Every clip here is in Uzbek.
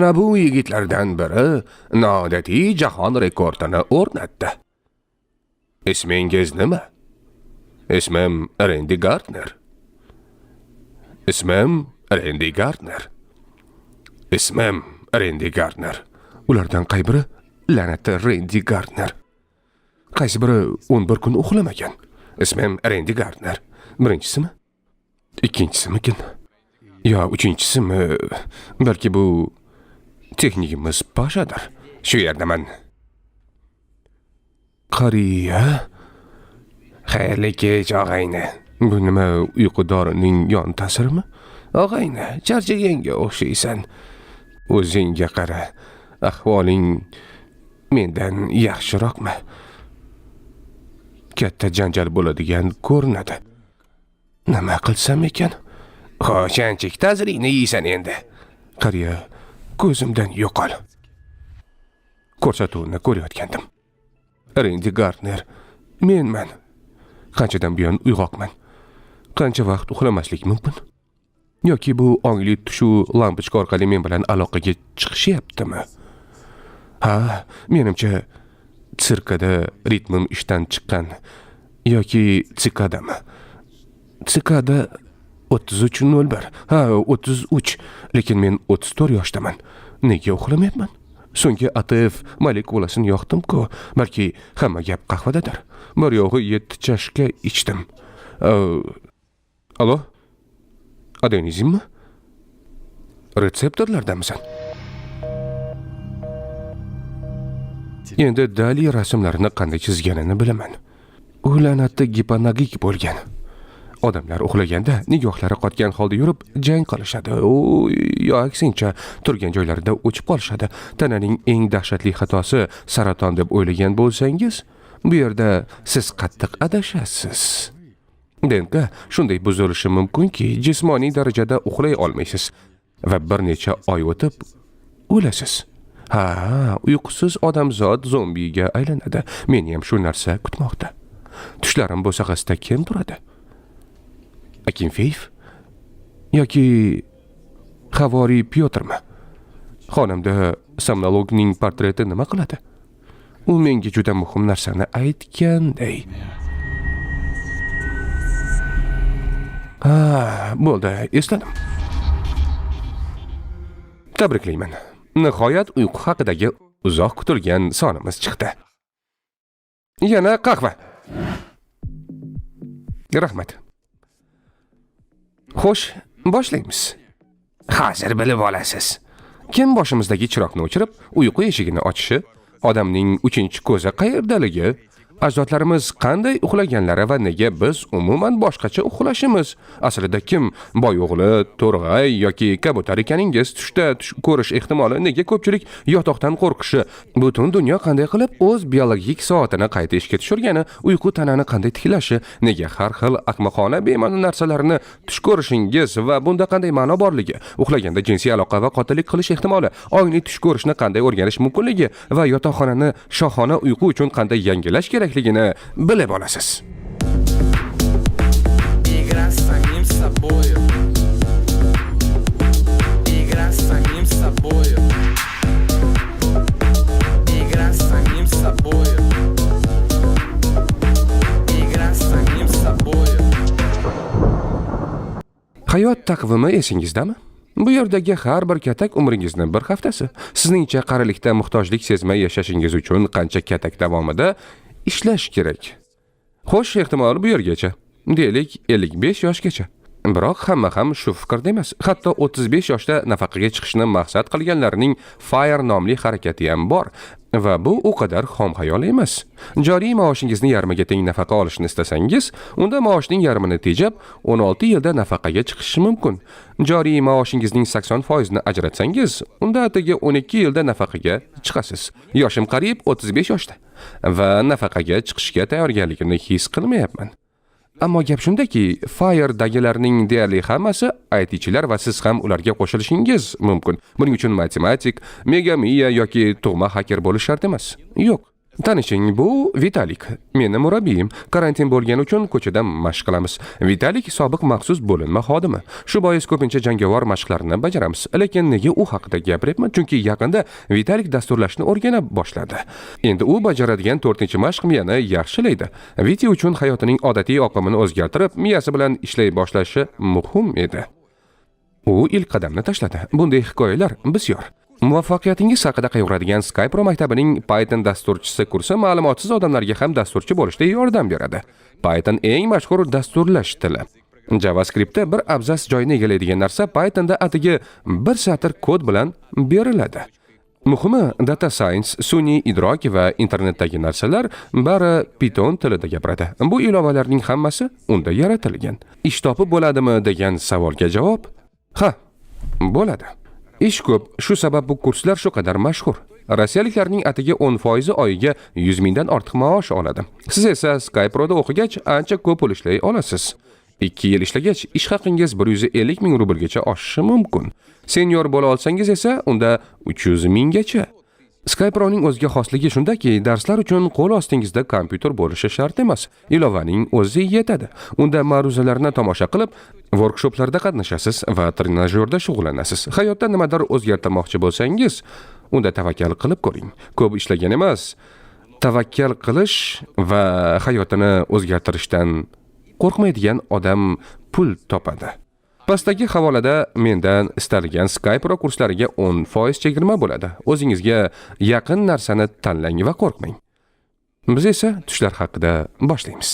Mana bu yigitlardan biri noodatiy jahon rekordini o'rnatdi. Ismingiz nima? Ismim Rendi Gardner. Ismim Rendi Gardner. Ismim Rendi Gardner. Ulardan qay biri? La'nati Rendi Gardner. Qaysi biri 11 kun uxlamagan? Ismim Rendi Gardner. Birinchisimi? Ikkinchisimikin? Yo, uchinchisimi? Balki bu texnikimiz Pashadir. Shu yerdaman. Qariya. Xayrli kech, og'ayni. Bu nima, uyqu dorining yon ta'sirimi? Og'ayni, charchaganga o'xshaysan. O'zingga qara. Ahvoling mendan yaxshiroqmi? Katta janjal bo'ladigan ko'rinadi. Nima qilsam ekan? Xo'sh, anchik tazriqni yeysan endi. Qariya, ko'zimdan yo'qol. Ko'rsatuvni ko'rayotgandim. Rendi Gardner menman. Qanchadan buyon uyg'oqman. Qancha vaqt uxlamaslik mumkin? Yoki bu ongli tushu lampochka orqali men bilan aloqaga chiqishyaptimi? Ha, menimcha sirkada ritmim ishdan chiqqan yoki sikadami? Sikada 33:01. Ha, 33. Lekin men 34 yoshdaman. Nega uxlamayapman? So'nggi ATF molekulasini yoqdim-ku. Balki hamma gap qahvadadir. Bir yo'g'i 7 chashka ichdim. Alo? Adenizinmi? Retseptorlardamisan? Endi Dali rasmlarini qanday chizganini bilaman. U la'natda gipanagik bo'lgan. Odamlar uxlaganda nigohlari qotgan holda yurib jang qilishadi. U yo aksincha turgan joylarida o'chib qolishadi. Tananing eng dahshatli xatosi saraton deb o'ylagan bo'lsangiz, bu yerda siz qattiq adashasiz. DNK shunday buzilishi mumkinki, jismoniy darajada uxlay olmaysiz va bir necha oy o'tib o'lasiz. Ha, uyqusiz odamzod zombiga aylanadi. Meni ham shu narsa kutmoqda. Tushlarim bo'sag'asida kim turadi? Akinfeyev yoki Havoriy Pyotrmi? Xonamda somnologning portreti nima qiladi? U menga juda muhim narsani aytganday. Ha, bo'ldi, esladim. Tabriklayman. Nihoyat uyqu haqidagi uzoq kutilgan sonimiz chiqdi. Yana qahva. Rahmat. Xo'sh, boshlaymiz. Hozir bilib olasiz. Kim boshimizdagi chiroqni o'chirib, uyqu eshigini ochishi, odamning uchinchi ko'zi qayerdaligi, ajdodlarimiz qanday uxlaganlari va nega biz umuman boshqacha uxlashimiz, aslida kim boy o'g'li, to'rg'ay yoki kabutar ekaningiz, tushda tush ko'rish ehtimoli, nega ko'pchilik yotoqdan qo'rqishi, butun dunyo qanday qilib o'z biologik soatini qayta ishga tushirgani, uyqu tanani qanday tiklashi, nega har xil ahmoqona bema'ni narsalarni tush ko'rishingiz va bunda qanday ma'no borligi, uxlaganda jinsiy aloqa va qotillik qilish ehtimoli, ongli tush ko'rishni qanday o'rganish mumkinligi va yotoqxonani shohona uyqu uchun qanday yangilash kerakligini bilib olasiz. Игра с самим собою. Игра с самим собою. Игра с самим собою. Игра с самим собою. Hayot taqvimi esingizdami? Bu yerdagi har bir katak umringizni bir haftasi. Sizningcha qarilikda muhtojlik sezmay yashashingiz uchun qancha katak davomida ishlash kerak? Xo'sh, ehtimol bu yergacha. Deylik, 55 yoshgacha. Biroq hamma ham shu fikrda emas. Hatto 35 yoshda nafaqaga chiqishni maqsad qilganlarning FIRE nomli harakati ham bor va bu u qadar xom xayol emas. Joriy maoshingizni yarmiga teng nafaqa olishni istasangiz, unda maoshning yarmini tejab, 16 yilda nafaqaga chiqish mumkin. Joriy maoshingizning 80% ni ajratsangiz, unda atigi 12 yilda nafaqaga chiqasiz. Yoshim qariyb 35 yoshda va nafaqaga chiqishga tayyorgarligimni his qilmayapman. Ammo gap shundaki, FIRE'dagilarning deyarli hammasi ITchilar va siz ham ularga qo'shilishingiz mumkin. Buning uchun matematik, megamiya yoki tug'ma haker bo'lish shart emas. Yo'q. Tanishing, bu Vitalik, meni murabbiyim. Karantin bo'lgani uchun ko'chada mashq qilamiz. Vitalik sobiq maxsus bo'linma xodimi. Shu bois ko'pincha jangovar mashqlarni bajaramiz. Lekin nega u haqida gapiryapman? Chunki yaqinda Vitalik dasturlashni o'rgana boshladi. Endi u bajaradigan 4-mashq miyani yaxshilaydi. Viti uchun hayotining odatiy oqimini o'zgartirib, miyasi bilan ishlay boshlashi muhim edi. U ilk qadamni tashladi. Bunday hikoyalar bisyor. Muvaffaqiyatingiz haqida qayg'uradigan SkyPro maktabining Python dasturchisi kursi ma'lumotsiz odamlarga ham dasturchi bo'lishda yordam beradi. Python eng mashhur dasturlash tili. JavaScriptda bir abzas joyni egallaydigan narsa Pythonda atigi bir satr kod bilan beriladi. Muhimi, data science, sun'iy idrok va internetdagi narsalar bari Python tilida gapiradi. Bu ilovalarning hammasi unda yaratilgan. Ish topib bo'ladimi degan savolga javob: ha, bo'ladi. Ish ko'p, shu sabab bu kurslar shu qadar mashhur. Rossiyaliklarning atigi 10% oyiga 100 mingdan ortiq maosh oladi. Siz esa SkyProda o'qigach ancha ko'p pul ishlay olasiz. 2 yil ishlagach ish haqingiz 150 ming rublgacha oshishi mumkin. Senior bo'la olsangiz esa unda 300 minggacha. SkyProning o'ziga xosligi shundaki, darslar uchun qo'l ostingizda kompyuter bo'lishi shart emas. Ilovaning o'zi yetadi. Unda ma'ruzalarni tomosha qilib, workshoplarda qatnashasiz va trenajyorda shug'ullanasiz. Hayotda nimadir o'zgartirmoqchi bo'lsangiz, unda tavakkal qilib ko'ring. Ko'p ishlagan emas, tavakkal qilish va hayotini o'zgartirishdan qo'rqmaydigan odam pul topadi. Pastdagi havolada mendan istalgan SkyPro kurslariga 10% chegirma bo'ladi. O'zingizga yaqin narsani tanlang va qo'rqmang. Biz esa tushlar haqida boshlaymiz.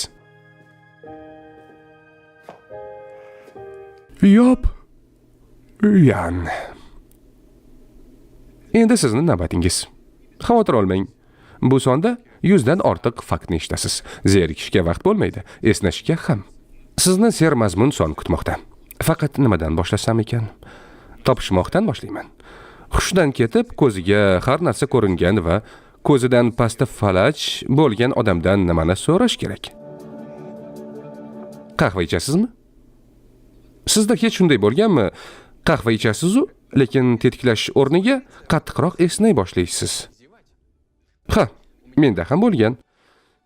Yop. Uyan. Endi sizni navbatingiz. Xavotir olmang. Bu sonda 100 dan ortiq faktni eshitasiz. Zerikishga vaqt bo'lmaydi, esnashga ham. Sizni sermazmun son kutmoqda. Faqat nimadan boshlasam ekan? Topishmoqdan boshlayman. Hushidan ketib, ko'ziga har narsa ko'ringan va ko'zidan pastda falaj bo'lgan odamdan nimani so'rash kerak? Qahva ichasizmi? Sizda hech shunday bo'lganmi? Qahva ichasiz-u, lekin tetiklash o'rniga qattiqroq esnay boshlaysiz. Ha, menda ham bo'lgan.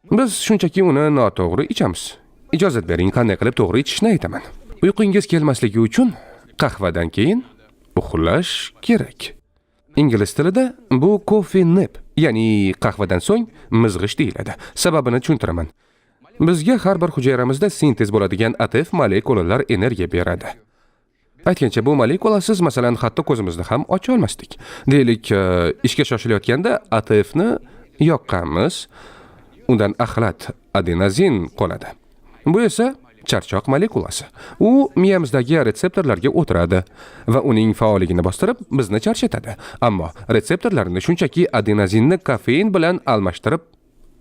Biz shunchaki uni noto'g'ri ichamiz. Ijozat bering, qanday qilib to'g'ri ichishni aytaman. Uyqungiz kelmasligi uchun qahvadan keyin uxlash kerak. Ingliz tilida bu coffee nap, ya'ni qahvadan so'ng mizg'ish deyiladi. Sababini tushuntiraman. Bizga har bir hujayramizda sintez bo'ladigan ATF molekulalar energiya beradi. Aytgancha, bu molekulasiz, masalan, hatto ko'zimizni ham ocha olmasdik. Deylik, ishga shoshilayotganda ATFni yoqqanmiz, undan axlat adenozin qoladi. Bu esa charchoq molekulasi. U miyamizdagi retseptorlarga o'tiradi va uning faolligini bostirib, bizni charchatadi. Ammo retseptorlarni shunchaki adenozinni kofein bilan almashtirib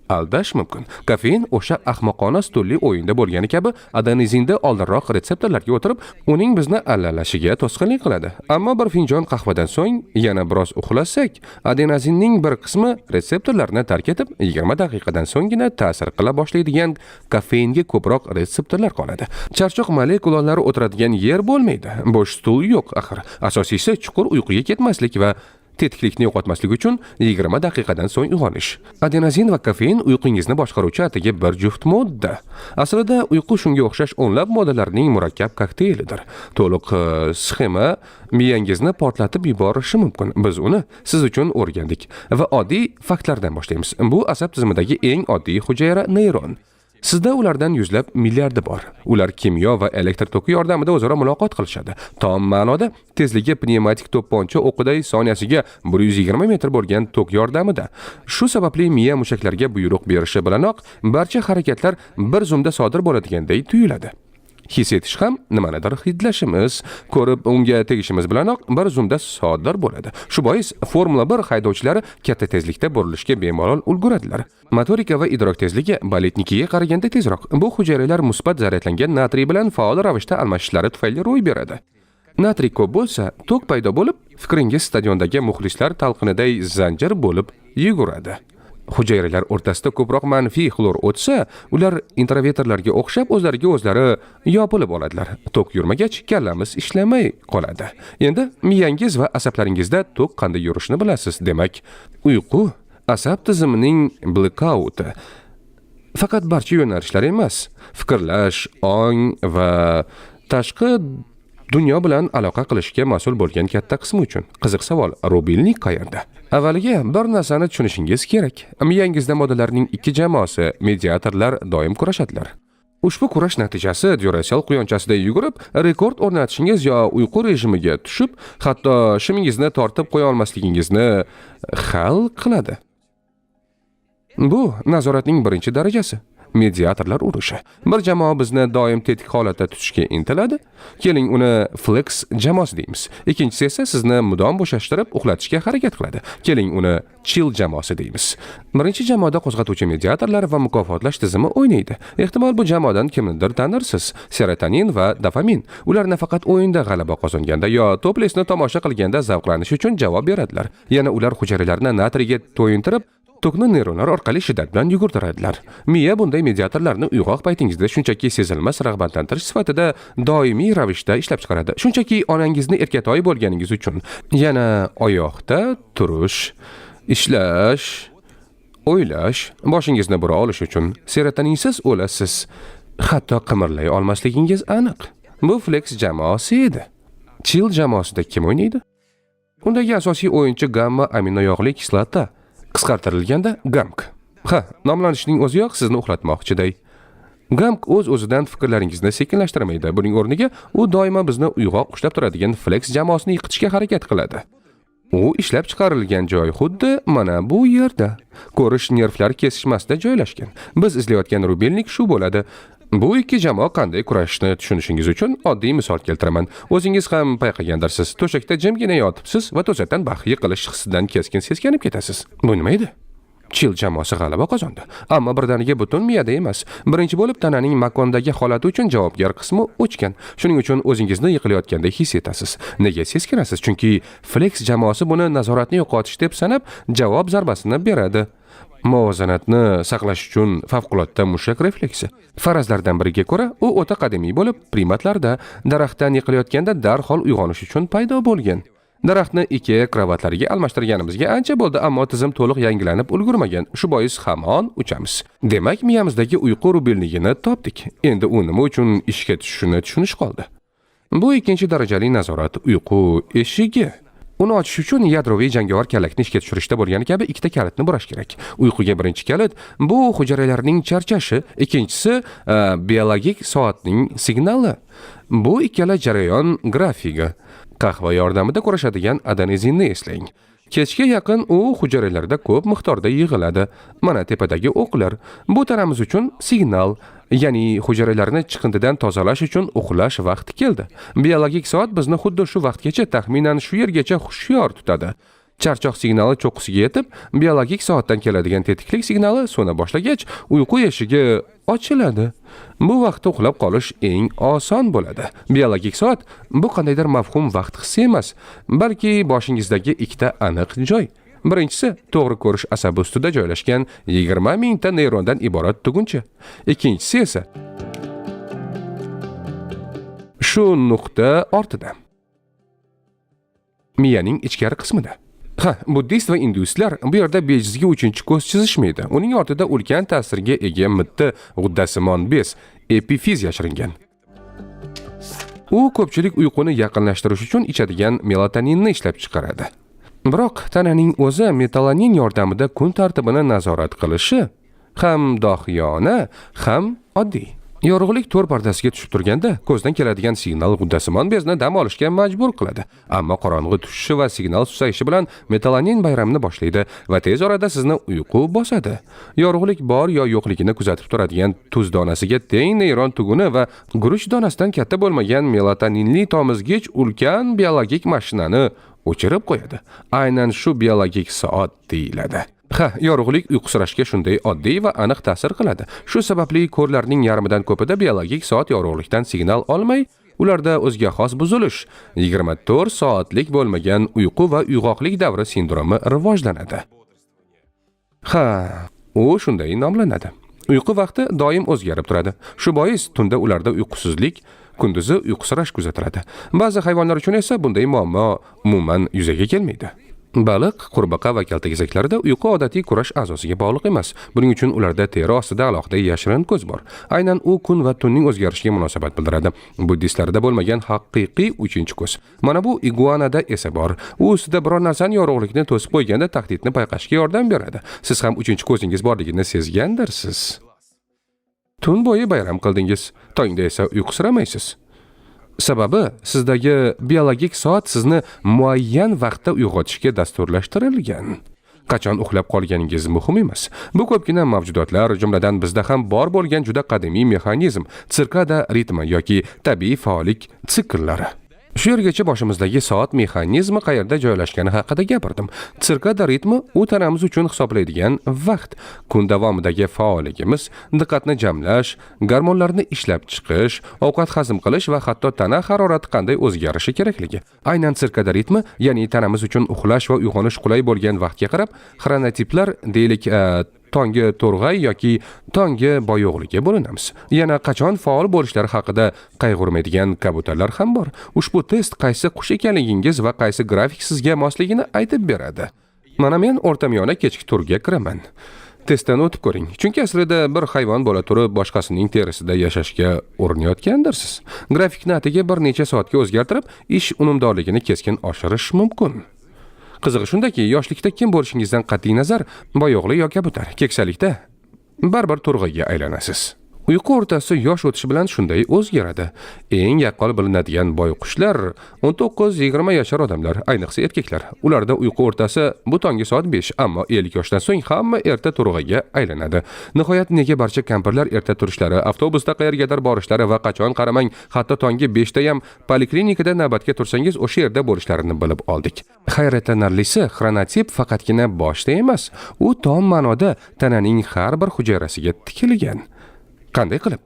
aldash mumkin. Kofein o'sha ahmoqona stulli o'yinda bo'lgani kabi adenozinda oldinroq retseptorlarga o'tirib, uning bizni allalashiga to'sqinlik qiladi. Ammo bir finjon qahvadan so'ng yana biroz uxlasak, adenozinning bir qismi retseptorlarni tark etib, 20 daqiqadan so'nggina ta'sir qila boshlaydigan kofeinga ko'proq retseptorlar qoladi. Charchoq molekulalari o'tiradigan yer bo'lmaydi. Bo'sh stul yo'q axir. Asosiysi chuqur uyquga ketmaslik va tetiklikni yo'qotmaslik uchun 20 daqiqadan so'ng uyg'onish. Adenozin va kofein uyqungizni boshqaruvchi atigi bir juft modda. Aslida uyqu shunga o'xshash o'nlab moddalarning murakkab kokteylidir. To'liq sxema miyangizni portlatib yuborishi mumkin. Biz uni siz uchun o'rgandik va oddiy faktlardan boshlaymiz. Bu asab tizimidagi eng oddiy hujayra neyron. Sizda ulardan yuzlab milliardi bor. Ular kimyo va elektr toki yordamida o'zaro muloqot qilishadi. Tom ma'noda tezligi pnevmatik to'pponcha o'qiday soniyasiga 120 metr bo'lgan tok yordamida. Shu sababli miya mushaklarga buyruq berishi bilanoq barcha harakatlar bir zumda sodir bo'ladiganday tuyuladi. His etish ham nimanidir hidlashimiz, ko'rib unga tegishimiz bilanoq bir zumda sodir bo'ladi. Shu bois Formula 1 haydovchilari katta tezlikda burilishga bemalol ulguradilar. Motorika va idrok tezligi baletnikiga qaraganda tezroq. Bu hujayralar musbat zaryadlangan natriy bilan faol ravishda almashishlari tufayli ro'y beradi. Natriy ko'p bo'lsa, tok paydo bo'lib, fikringiz stadiondagi muxlislar talqiniday zanjir bo'lib yuguradi. Hujayralar o'rtasida ko'proq manfiy xlor o'tsa, ular introvertorlarga o'xshab o'zlariga o'zlari yopilib oladilar. Tok yurmagach, kallamiz ishlamay qoladi. Endi miyangiz va asablaringizda tok qanday yurishini bilasiz. Demak, uyqu Asab tizimining blackouti faqat barcha yo'nalishlar emas, fikrlash, ong va tashqi dunyo bilan aloqa qilishga mas'ul bo'lgan katta qismi uchun. Qiziq savol: рубильник qayerda? Avvaliga bir narsani tushunishingiz kerak. Miyangizda moddalarning ikki jamoasi, mediatorlar doim kurashadilar. Ushbu kurash natijasi Duracell quyonchasida yugurib, rekord o'rnatishingiz yo uyqu rejimiga tushib, hatto shimingizni tortib qo'ya olmasligingizni hal qiladi. Bu nazoratning birinchi darajasi. Mediatorlar urushi. Bir jamoa bizni doim tetik holatda tutishga intiladi. Keling, uni flex jamoasi deymiz. Ikkinchisi esa sizni mudom bo'shashtirib uxlatishga harakat qiladi. Keling, uni chill jamoasi deymiz. Birinchi jamoada qo'zg'atuvchi mediatorlar va mukofotlash tizimi o'ynaydi. Ehtimol, bu jamoadan kimnidir tanirsiz. Serotonin va dopamin. Ular nafaqat o'yinda g'alaba qozonganda yo toplesni tomosha qilganda zavqlanish uchun javob beradilar. Yana ular hujayralarni natriyga to'yintirib, tokni neyronlar orqali shiddat bilan yugurtiradilar. Miya bunday mediatorlarni uyg'oq paytingizda shunchaki sezilmas rag'batlantirish sifatida doimiy ravishda ishlab chiqaradi. Shunchaki onangizni erkatoyi bo'lganingiz uchun. Yana oyoqda turish, ishlash, o'ylash, boshingizni bura olish uchun serotoninsiz o'lasiz. Hatto qimirlay olmasligingiz aniq. Bu flex jamoasi edi. Chill jamoasida kim o'ynaydi? Undagi asosiy o'yinchi gamma aminoyog'li kislota, qisqartirilganda GAMK. Ha, nomlanishining o'ziyoq sizni uxlatmoqchiday. GAMK o'z-o'zidan fikrlaringizni sekinlashtirmaydi. Buning o'rniga u doimo bizni uyg'oq ushlab turadigan flex jamoasini yiqitishga harakat qiladi. U ishlab chiqarilgan joy xuddi mana bu yerda. Ko'rish nervlar kesishmasida joylashgan. Biz izlayotgan рубильник shu bo'ladi. Bu ikki jamoa qanday kurashishni tushunishingiz uchun oddiy misol keltiraman. O'zingiz ham payqagandirsiz. To'shakda jimgina yotibsiz va to'satdan bax, yiqilish hissidan keskin seskanib ketasiz. Bu nima edi? Chill jamoasi g'alaba qozondi. Ammo birdaniga butun miyada emas. Birinchi bo'lib tananing makondagi holati uchun javobgar qismi o'chgan. Shuning uchun o'zingizni yiqilayotgandek his etasiz. Nega seskanasiz? Chunki flex jamoasi buni nazoratni yo'qotish deb sanab, javob zarbasini beradi. Muvozanatni saqlash uchun favqulodda mushak refleksi. Farazlardan biriga ko'ra, u o'ta qadimiy bo'lib, primatlarda daraxtdan yiqilayotganda darhol uyg'onish uchun paydo bo'lgan. Daraxtni Ikea kravatlariga almashtirganimizga ancha bo'ldi, ammo tizim to'liq yangilanib ulgurmagan. Shu bois hamon uchamiz. Demak, miyamizdagi uyqu рубильник ini topdik. Endi u nima uchun ishga tushishini tushunish qoldi. Bu ikkinchi darajali nazorat, uyqu eshigi. Uni ochish uchun yadroviy jangovar kalakni ishga tushirishda bo'lgani kabi ikkita kalitni burash kerak. Uyquga birinchi kalit bu hujayralarning charchashi, ikkinchisi biologik soatning signali. Bu ikkala jarayon grafigi. Qahva yordamida kurashadigan adenozinni eslang. Kechga yaqin u hujayralarda ko'p miqdorda yig'iladi. Mana tepadagi o'qlar. Bu tanamiz uchun signal, ya'ni hujayralarni chiqindidan tozalash uchun uxlash vaqti keldi. Biologik soat bizni xuddi shu vaqtgacha, taxminan shu yergacha hushyor tutadi. Charchoq signali cho'qqisiga yetib, biologik soatdan keladigan tetiklik signali so'na boshlagach, uyqu eshigi ochiladi. Bu vaqtda uxlab qolish eng oson bo'ladi. Biologik soat bu qandaydir mavhum vaqt hissi emas, balki boshingizdagi ikkita aniq joy. Birinchisi to'g'ri ko'rish asabi ustida joylashgan 20 mingta neyrondan iborat tuguncha. Ikkinchisi esa shu nuqta ortida. Miyaning ichkari qismida. Ha, buddist va induistlar bu yerda bejizga uchinchi ko'z chizishmaydi. Uning ortida ulkan ta'sirga ega mitti g'uddasimon bez, epifiz yashiringan. U ko'pchilik uyquni yaqinlashtirish uchun ichadigan melatoninni ishlab chiqaradi. Biroq tananing o'zi melatonin yordamida kun tartibini nazorat qilishi ham dohiyona, ham oddiy. Yorug'lik to'r pardasiga tushib turganda ko'zdan keladigan signal g'uddasimon bezni dam olishga majbur qiladi. Ammo qorong'i tushishi va signal susayishi bilan melatonin bayramni boshlaydi va tez orada sizni uyqu bosadi. Yorug'lik bor yo yo'qligini kuzatib turadigan tuz donasiga teng neyron tuguni va guruch donasidan katta bo'lmagan melatoninli tomizgich ulkan biologik mashinani o'chirib qo'yadi. Aynan shu biologik soat deyiladi. Ha, yorug'lik uyqusirashga shunday oddiy va aniq ta'sir qiladi. Shu sababli ko'rlarning yarmidan ko'pida biologik soat yorug'likdan signal olmay, ularda o'ziga xos buzilish, 24 soatlik bo'lmagan uyqu va uyg'oqlik davri sindromi rivojlanadi. Ha, u shunday nomlanadi. Uyqu vaqti doim o'zgarib turadi. Shu bois tunda ularda uyqusizlik, kunduzi uyqusirash kuzatiladi. Ba'zi hayvonlar uchun esa bunday muammo umuman yuzaga kelmaydi. Baliq, qurbaqa va kaltakesaklarda uyqu odatiy kurash a'zosiga bog'liq emas. Buning uchun ularda teri ostida alohida yashirin ko'z bor. Aynan u kun va tunning o'zgarishiga munosabat bildiradi. Buddistlarda bo'lmagan haqiqiy uchinchi ko'z. Mana bu iguanada esa bor. U ustida biror narsani yorug'likni to'sib qo'yganda tahdidni payqashga yordam beradi. Siz ham uchinchi ko'zingiz borligini sezgandirsiz. Tun bo'yi bayram qildingiz, tongda esa uyqusiramaysiz. Sababi sizdagi biologik soat sizni muayyan vaqtda uyg'otishga dasturlashtirilgan. Qachon uxlab qolganingiz muhim emas. Bu ko'pgina mavjudotlar, jumladan bizda ham bor bo'lgan juda qadimiy mexanizm, sirkada ritmi yoki tabiiy faollik sikllari. Shu yergacha boshimizdagi soat mexanizmi qayerda joylashgani haqida gapirdim. Sirkada ritmi u tanamiz uchun hisoblaydigan vaqt, kun davomidagi faolligimiz, diqqatni jamlash, gormonlarni ishlab chiqish, ovqat hazm qilish va hatto tana harorati qanday o'zgarishi kerakligi. Aynan sirkada ritmi, ya'ni tanamiz uchun uxlash va uyg'onish qulay bo'lgan vaqtga qarab, xronotiplar, deylik, tongi to'rg'ay yoki tongi boyo'g'liga bo'linamiz. Yana qachon faol bo'lishlari haqida qayg'urmaydigan kabutarlar ham bor. Ushbu test qaysi qush ekanligingiz va qaysi grafik sizga mosligini aytib beradi. Mana men o'rtamiyona kechki turga kiraman. Testdan o'tib ko'ring. Chunki aslida bir hayvon bo'la turib boshqasining terisida yashashga urinayotgandirsiz. Grafikni atigi bir necha soatga o'zgartirib, ish unumdorligini keskin oshirish mumkin. Qizig'i shundaki, yoshlikda kim bo'lishingizdan qat'iy nazar, boyo'g'li yoki kabutar, keksalikda baribir to'rg'ayga aylanasiz. Uyqu o'rtasi yosh o'tishi bilan shunday o'zgaradi. Eng yaqqol bilinadigan boyqushlar 19-20 yashar odamlar, ayniqsa erkaklar. Ularda uyqu o'rtasi bu tongi soat 5, ammo 50 yoshdan so'ng hamma erta to'rg'ayga aylanadi. Nihoyat nega barcha kampirlar erta turishlari, avtobusda qayergadir borishlari va qachon qaramang, hatto tongi 5 da ham poliklinikada navbatga tursangiz o'sha yerda bo'lishlarini bilib oldik. Hayratlanarlisi, xronotip faqatgina boshda emas, u tom ma'noda tananing har bir hujayrasiga tikilgan. Qanday qilib?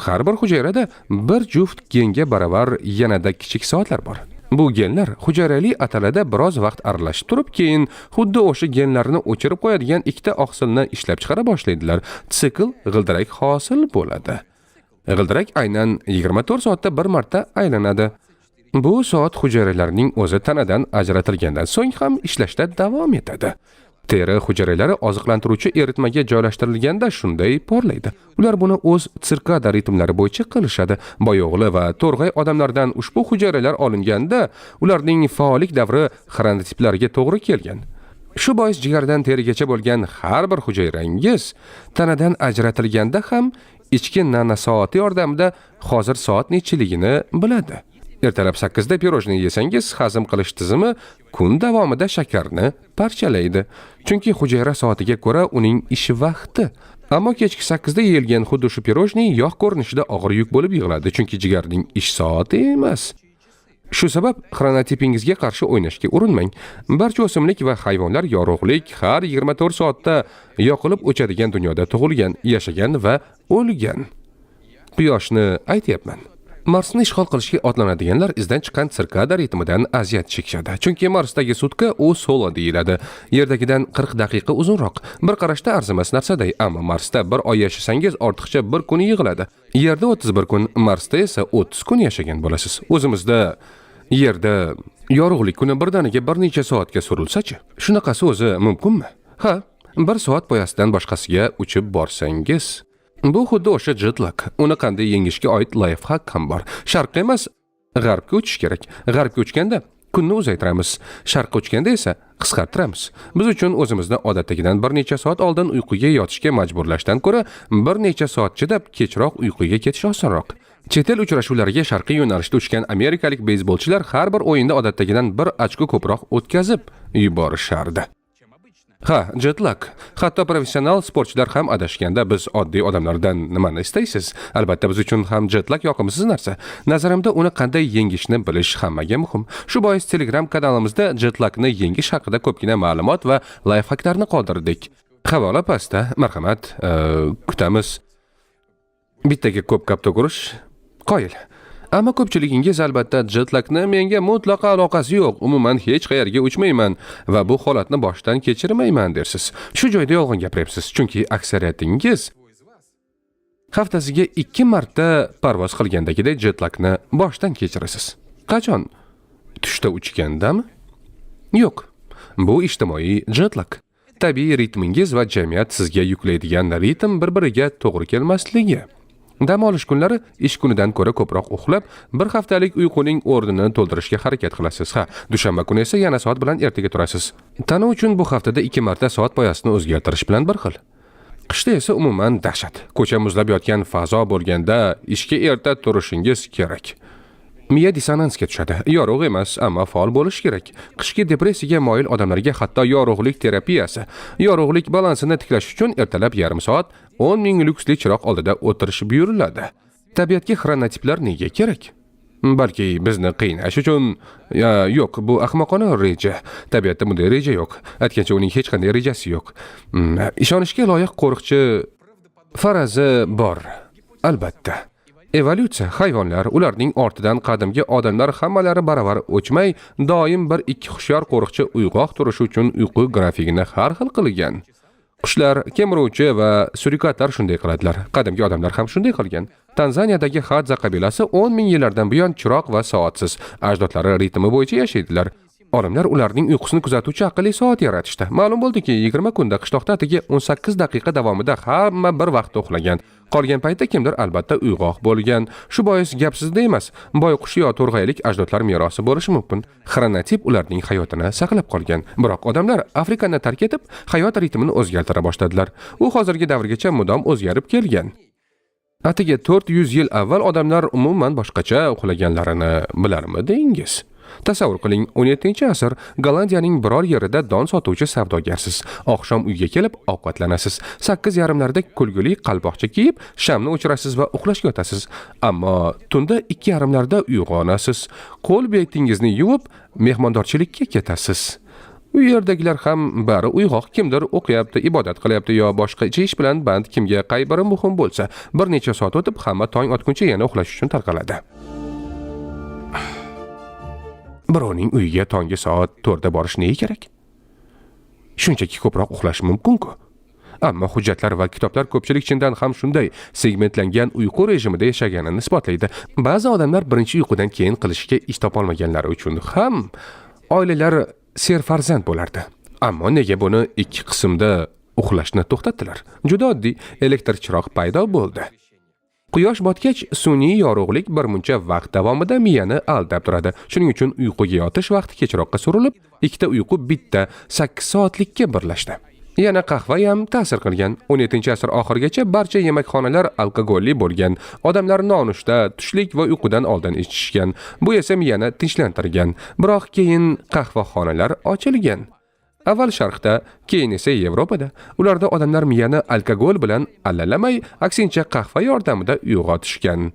Har bir hujayrada bir juft genga baravar yanada kichik soatlar bor. Bu genlar hujayrali atalada biroz vaqt aralashib turib, keyin xuddi o'sha genlarni o'chirib qo'yadigan ikkita oqsilni ishlab chiqara boshlaydilar. Sikl g'ildirak hosil bo'ladi. G'ildirak aynan 24 soatda bir marta aylanadi. Bu soat hujayralarining o'zi tanadan ajratilgandan so'ng ham ishlashda davom etadi. Teri hujayralari oziqlantiruvchi eritmaga joylashtirilganda shunday porlaydi. Ular buni o'z sirkada ritmlari bo'yicha qilishadi. Boyo'g'li va to'rg'ay odamlardan ushbu hujayralar olinganda ularning faollik davri xronotiplarga to'g'ri kelgan. Shu bois jigardan terigacha bo'lgan har bir hujayrangiz tanadan ajratilganda ham ichki nanosoati yordamida hozir soat nechiligini biladi. Ertalab 8 da pirojnoye yesangiz, hazm qilish tizimi kun davomida shakarni parchalaydi. Chunki hujayra soatiga ko'ra uning ish vaqti. Ammo kechki 8 da yeyilgan xuddi shu pirojnoye yog' ko'rinishida og'ir yuk bo'lib yig'iladi, chunki jigarning ish soati emas. Shu sabab xronotipingizga qarshi o'ynashga urinmang. Barcha o'simlik va hayvonlar yorug'lik har 24 soatda yoqilib o'chadigan dunyoda tug'ilgan, yashagan va o'lgan. Quyoshni aytyapman. Marsni ishg'ol qilishga otlanadiganlar izdan chiqqan sirkada ritmidan aziyat chekishadi. Chunki Marsdagi sutka u sola deyiladi. Yerdagidan 40 daqiqa uzunroq. Bir qarashda arzimas narsaday, ammo Marsda bir oy yashasangiz ortiqcha bir kun yig'iladi. Yerda 31 kun, Marsda esa 30 kun yashagan bo'lasiz. O'zimizda Yerda yorug'lik kuni birdaniga bir necha soatga surilsa-chi? Shunaqasi o'zi mumkinmi? Ha, bir soat poyasidan boshqasiga uchib borsangiz. Bu xuddi o'sha jetlag. Uni qanday yengishga oid layfhak ham bor. Sharqqa emas, g'arbga uchish kerak. G'arbga uchganda kunni uzaytiramiz. Sharqqa uchganda esa qisqartiramiz. Biz uchun o'zimizni odatdagidan bir necha soat oldin uyquga yotishga majburlashdan ko'ra bir necha soat chidab kechroq uyquga ketish osonroq. Chet el uchrashuvlariga sharqiy yo'nalishda uchgan amerikalik beyzbolchilar har bir o'yinda odatdagidan bir ochko ko'proq o'tkazib yuborishardi. Ha, jetlag. Hatto professional sportchilar ham adashganda biz oddiy odamlardan nimani istaysiz? Albatta biz uchun ham jetlag yoqimsiz narsa. Nazarimda uni qanday yengishni bilish hammaga muhim. Shu bois Telegram kanalimizda jetlagni yengish haqida ko'pgina ma'lumot va layfhaklarni qoldirdik. Havola pastda, marhamat, kutamiz. Bittaga ko'p gap to'kurish qoyil. Ammo ko'pchiligingiz albatta jetlagni menga mutlaqo aloqasi yo'q, umuman hech qayerga uchmayman va bu holatni boshdan kechirmayman dersiz. Shu joyda yolg'on gapiryapsiz, chunki aksariyatingiz haftasiga 2 marta parvoz qilgandagidek jetlagni boshdan kechirasiz. Qachon? Tushda uchgandami? Yo'q. Bu ijtimoiy jetlag. Tabiiy ritmingiz va jamiyat sizga yuklaydigan ritm bir-biriga to'g'ri kelmasligi. Dam olish kunlari ish kunidan ko'ra ko'proq uxlab, bir haftalik uyquning o'rnini to'ldirishga harakat qilasiz. Ha, dushanba kuni esa yana soat bilan ertaga turasiz. Tana uchun bu haftada 2 marta soat poyasini o'zgartirish bilan bir xil. Qishda esa umuman dahshat. Ko'cha muzlab yotgan fazo bo'lganda ishga erta turishingiz kerak. Miya dissonansga tushadi. Yorug' emas, ammo faol bo'lish kerak. Qishki depressiyaga moyil odamlarga hatto yorug'lik terapiyasi, yorug'lik balansini tiklash uchun ertalab yarim soat 10 ming lyuksli chiroq oldida o'tirish buyuriladi. Tabiatga xronotiplar nega kerak? Balki bizni qiynash uchun. Yo'q, bu ahmoqona reja. Tabiatda bunday reja yo'q. Aytgancha, uning hech qanday rejasi yo'q. Ishonishga loyiq qo'riqchi farazi bor. Albatta. Evolyutsiya, hayvonlar, ularning ortidan qadimgi odamlar hammalari baravar o'chmay, doim bir ikki hushyor qo'riqchi uyg'oq turishi uchun uyqu grafigini har xil qilgan. Qushlar, kemiruvchi va surikatlar shunday qiladilar. Qadimgi odamlar ham shunday qilgan. Tanzaniyadagi Hadza qabilasi 10 ming yillardan buyon chiroq va soatsiz ajdodlari ritmi bo'yicha yashaydilar. Olimlar ularning uyqusini kuzatuvchi aqlli soat yaratishdi. Ma'lum bo'ldiki, 20 kunda qishloqda atigi 18 daqiqa davomida hamma bir vaqtda uxlagan. Qolgan paytda kimdir albatta uyg'oq bo'lgan. Shu bois gap sizda emas, boyqush yo to'rg'aylik ajdodlar merosi bo'lishi mumkin. Xronotip ularning hayotini saqlab qolgan. Biroq odamlar Afrikani tark etib, hayot ritmini o'zgartira boshladilar. U hozirgi davrgacha mudom o'zgarib kelgan. Atigi 400 yil avval odamlar umuman boshqacha uxlaganlarini bilarmidingiz? Tasavvur qiling, 17-asr Gollandiyaning biror yerida don sotuvchi savdogarsiz. Oqshom uyga kelib ovqatlanasiz. 8:30larda kulgili qalpoqcha kiyib, shamni o'chirasiz va uxlashga yotasiz. Ammo tunda 2:30larda uyg'onasiz. Qo'l betingizni yuvib, mehmondorchilikka ketasiz. U yerdagilar ham bari uyg'oq, kimdir o'qiyapti, ibodat qilyapti yo boshqa ish bilan band, kimga qay biri muhim bo'lsa. Bir necha soat o'tib, hamma tong otguncha yana uxlash uchun tarqaladi. Birovning uyiga tongi soat 4da borish nega kerak? Shunchaki ko'proq uxlash mumkin-ku. Ammo hujjatlar va kitoblar ko'pchilik chindan ham shunday segmentlangan uyqu rejimida yashaganini isbotlaydi. Ba'zi odamlar birinchi uyqudan keyin qilishga ish topolmaganlari uchun ham oilalar serfarzand bo'lardi. Ammo nega buni ikki qismda uxlashni to'xtatdilar? Juda oddiy, elektr chiroq paydo bo'ldi. Quyosh botgach, sun'iy yorug'lik bir muncha vaqt davomida miyani aldab turadi. Shuning uchun uyquga yotish vaqti kechroqqa surilib, ikkita uyqu bitta 8 soatlikka birlashdi. Yana qahva ham ta'sir qilgan. 17-asr oxirigacha barcha yemakxonalar alkogolli bo'lgan. Odamlar nonushta, tushlik va uyqudan oldin ichishgan. Bu esa miyani tinchlantirgan. Biroq keyin qahvaxonalar ochilgan. Avval Sharqda, keyin esa Yevropada. Ularda odamlar miyani alkogol bilan allalamay, aksincha qahva yordamida uyg'otishgan.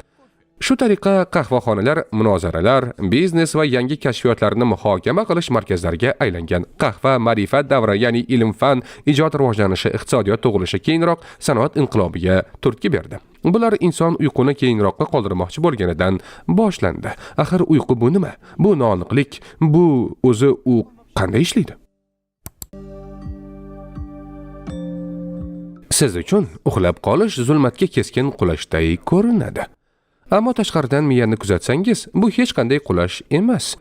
Shu tariqa qahvaxonalar munozaralar, biznes va yangi kashfiyotlarni muhokama qilish markazlariga aylangan. Qahva ma'rifat davri, ya'ni ilm-fan, ijod rivojlanishi, iqtisodiyot tug'ilishi, keyinroq sanoat inqilobiga turtki berdi. Bular inson uyquni keyinroqqa qoldirmoqchi bo'lganidan boshlandi. Axir uyqu bu nima? Bu noaniqlik, bu o'zi u qanday ishlaydi? Siz uchun uxlab qolish zulmatga keskin qulashday ko'rinadi. Ammo tashqaridan miyani kuzatsangiz, bu hech qanday qulash emas.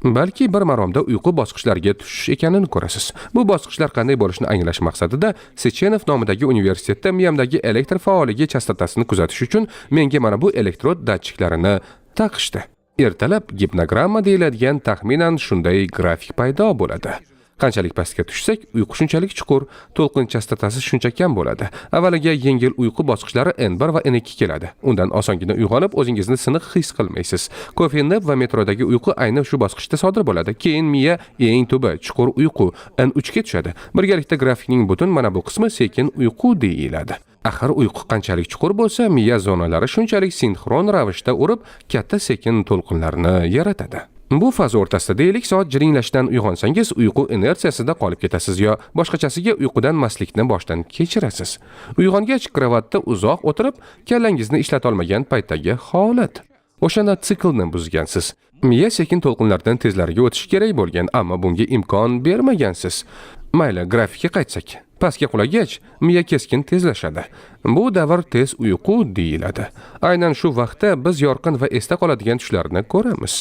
Balki bir maromda uyqu bosqichlariga tushish ekanini ko'rasiz. Bu bosqichlar qanday bo'lishini anglash maqsadida Sechenov nomidagi universitetda miyamdagi elektr faolligi chastotasini kuzatish uchun menga mana bu elektrod datchiklarini taqishdi. Ertalab gipnogramma deyiladigan taxminan shunday grafik paydo bo'ladi. Qanchalik pastga tushsak, uyqu shunchalik chuqur, to'lqin chastotasi shuncha kam bo'ladi. Avvaliga yengil uyqu bosqichlari N1 va N2 keladi. Undan osongina uyg'onib, o'zingizni siniq his qilmaysiz. Kofe va metrodagi uyqu ayni shu bosqichda sodir bo'ladi. Keyin miya eng tubi, chuqur uyqu N3 ga tushadi. Birgalikda grafikning butun mana bu qismi sekin uyqu deyiladi. Axir uyqu qanchalik chuqur bo'lsa, miya zonalari shunchalik sinxron ravishda urib, katta sekin to'lqinlarni yaratadi. Bu faza o'rtasida deylik soat jiringlashdan uyg'onsangiz, uyqu inertsiyasida qolib ketasiz yo boshqachasiga uyqudan mastlikni boshdan kechirasiz. Uyg'ongach kravatda uzoq o'tirib, kallangizni ishlata olmagan paytdagi holat. O'shanda siklni buzgansiz. Miya sekin to'lqinlardan tezlariga o'tishi kerak bo'lgan, ammo bunga imkon bermagansiz. Mayli, grafikka qaytsak. Pastga qulagach, miya keskin tezlashadi. Bu davr tez uyqu deyiladi. Aynan shu vaqtda biz yorqin va esda qoladigan tushlarni ko'ramiz.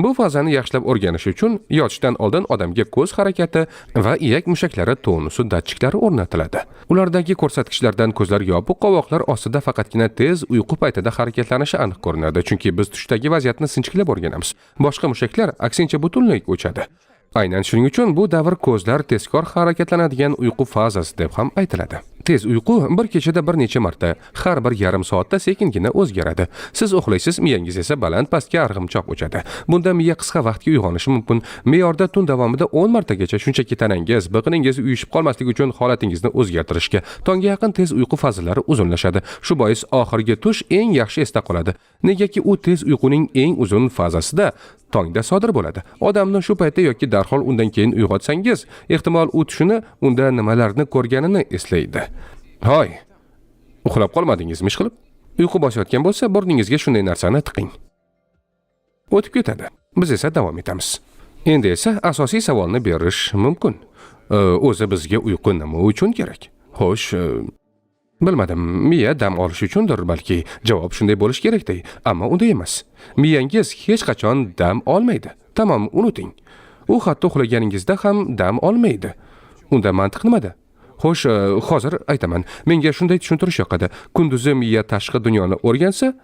Bu fazani yaxshilab o'rganish uchun yotishdan oldin odamga ko'z harakati va iyak mushaklari tonusi datchiklari o'rnatiladi. Ulardagi ko'rsatkichlardan ko'zlar yopiq, qovoqlar ostida faqatgina tez uyqu paytida harakatlanishi aniq ko'rinadi, chunki biz tushdagi vaziyatni sinchiklab o'rganamiz. Boshqa mushaklar aksincha butunlay o'chadi. Aynan shuning uchun bu davr ko'zlar tezkor harakatlanadigan uyqu fazasi deb ham aytiladi. Tez uyqu bir kechada bir necha marta, har bir yarim soatda sekingina o'zgaradi. Siz uxlaysiz, miyangiz esa baland pastga arg'imchoq uchadi. Bunda miya qisqa vaqtga uyg'onishi mumkin. Me'yorda tun davomida 10 martagacha shunchaki tanangiz, biqiningiz uyushib qolmasligi uchun holatingizni o'zgartirishga. Tongga yaqin tez uyqu fazalari uzunlashadi. Shu bois oxirgi tush eng yaxshi esda qoladi. Negaki u tez uyquning eng uzun fazasida tongda sodir bo'ladi. Odamni shu paytda yoki darhol undan keyin uyg'otsangiz, ehtimol u tushini, unda nimalarni ko'rganini eslaydi. Hoy, uxlab qolmadingizmi ishqilib? Uyqu bosayotgan bo'lsa, burningizga shunday narsani tiqing. O'tib ketadi. Biz esa davom etamiz. Endi esa asosiy savolni berish mumkin. O'zi bizga uyqu nima uchun kerak? Xo'sh, bilmadim, miya dam olish uchundir balki. Javob shunday bo'lishi kerakday, ammo unday emas. Miyangiz hech qachon dam olmaydi. Tamom, unuting. U hatto uxlaganingizda ham dam olmaydi. Unda mantiq nimada? Xo'sh, hozir aytaman. Menga shunday tushuntirish yoqadi. Kunduzi miya tashqi dunyoni o'rgansa,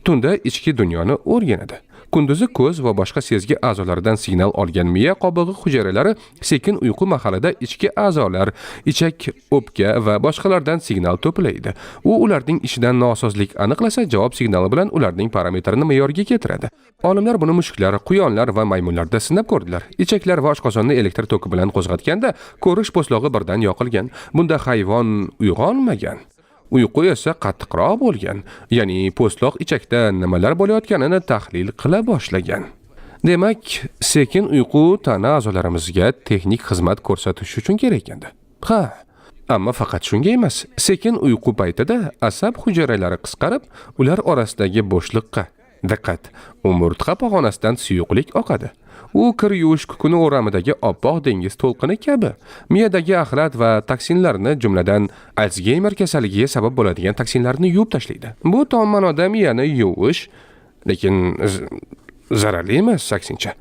tunda ichki dunyoni o'rganadi. Kunduzi ko'z va boshqa sezgi a'zolaridan signal olgan miya qobig'i hujayralari sekin uyqu mahalida ichki a'zolar, ichak, o'pka va boshqalardan signal to'playdi. U ularning ishidan nosozlik aniqlasa, javob signali bilan ularning parametrini me'yorga keltiradi. Olimlar buni mushuklar, quyonlar va maymunlarda sinab ko'rdilar. Ichaklar va oshqozonni elektr toki bilan qo'zg'atganda ko'rish po'stlog'i birdan yoqilgan. Bunda hayvon uyg'onmagan. Uyqu esa qattiqroq bo'lgan, ya'ni po'stloq ichakda nimalar bo'layotganini tahlil qila boshlagan. Demak, sekin uyqu tana a'zolarimizga texnik xizmat ko'rsatish uchun kerak ekanda. Ha, ammo faqat shunga emas. Sekin uyqu paytida asab hujayralari qisqarib, ular orasidagi bo'shliqqa, diqqat, umurtqa pog'onasidan suyuqlik oqadi. U kir yuvish kukuni o'ramidagi oppoq dengiz to'lqini kabi miyadagi axlat va toksinlarni, jumladan Alsgeymer kasalligiga sabab bo'ladigan toksinlarni yuvib tashlaydi. Bu tom ma'noda miyani yuvish, lekin zararli emas, aksincha.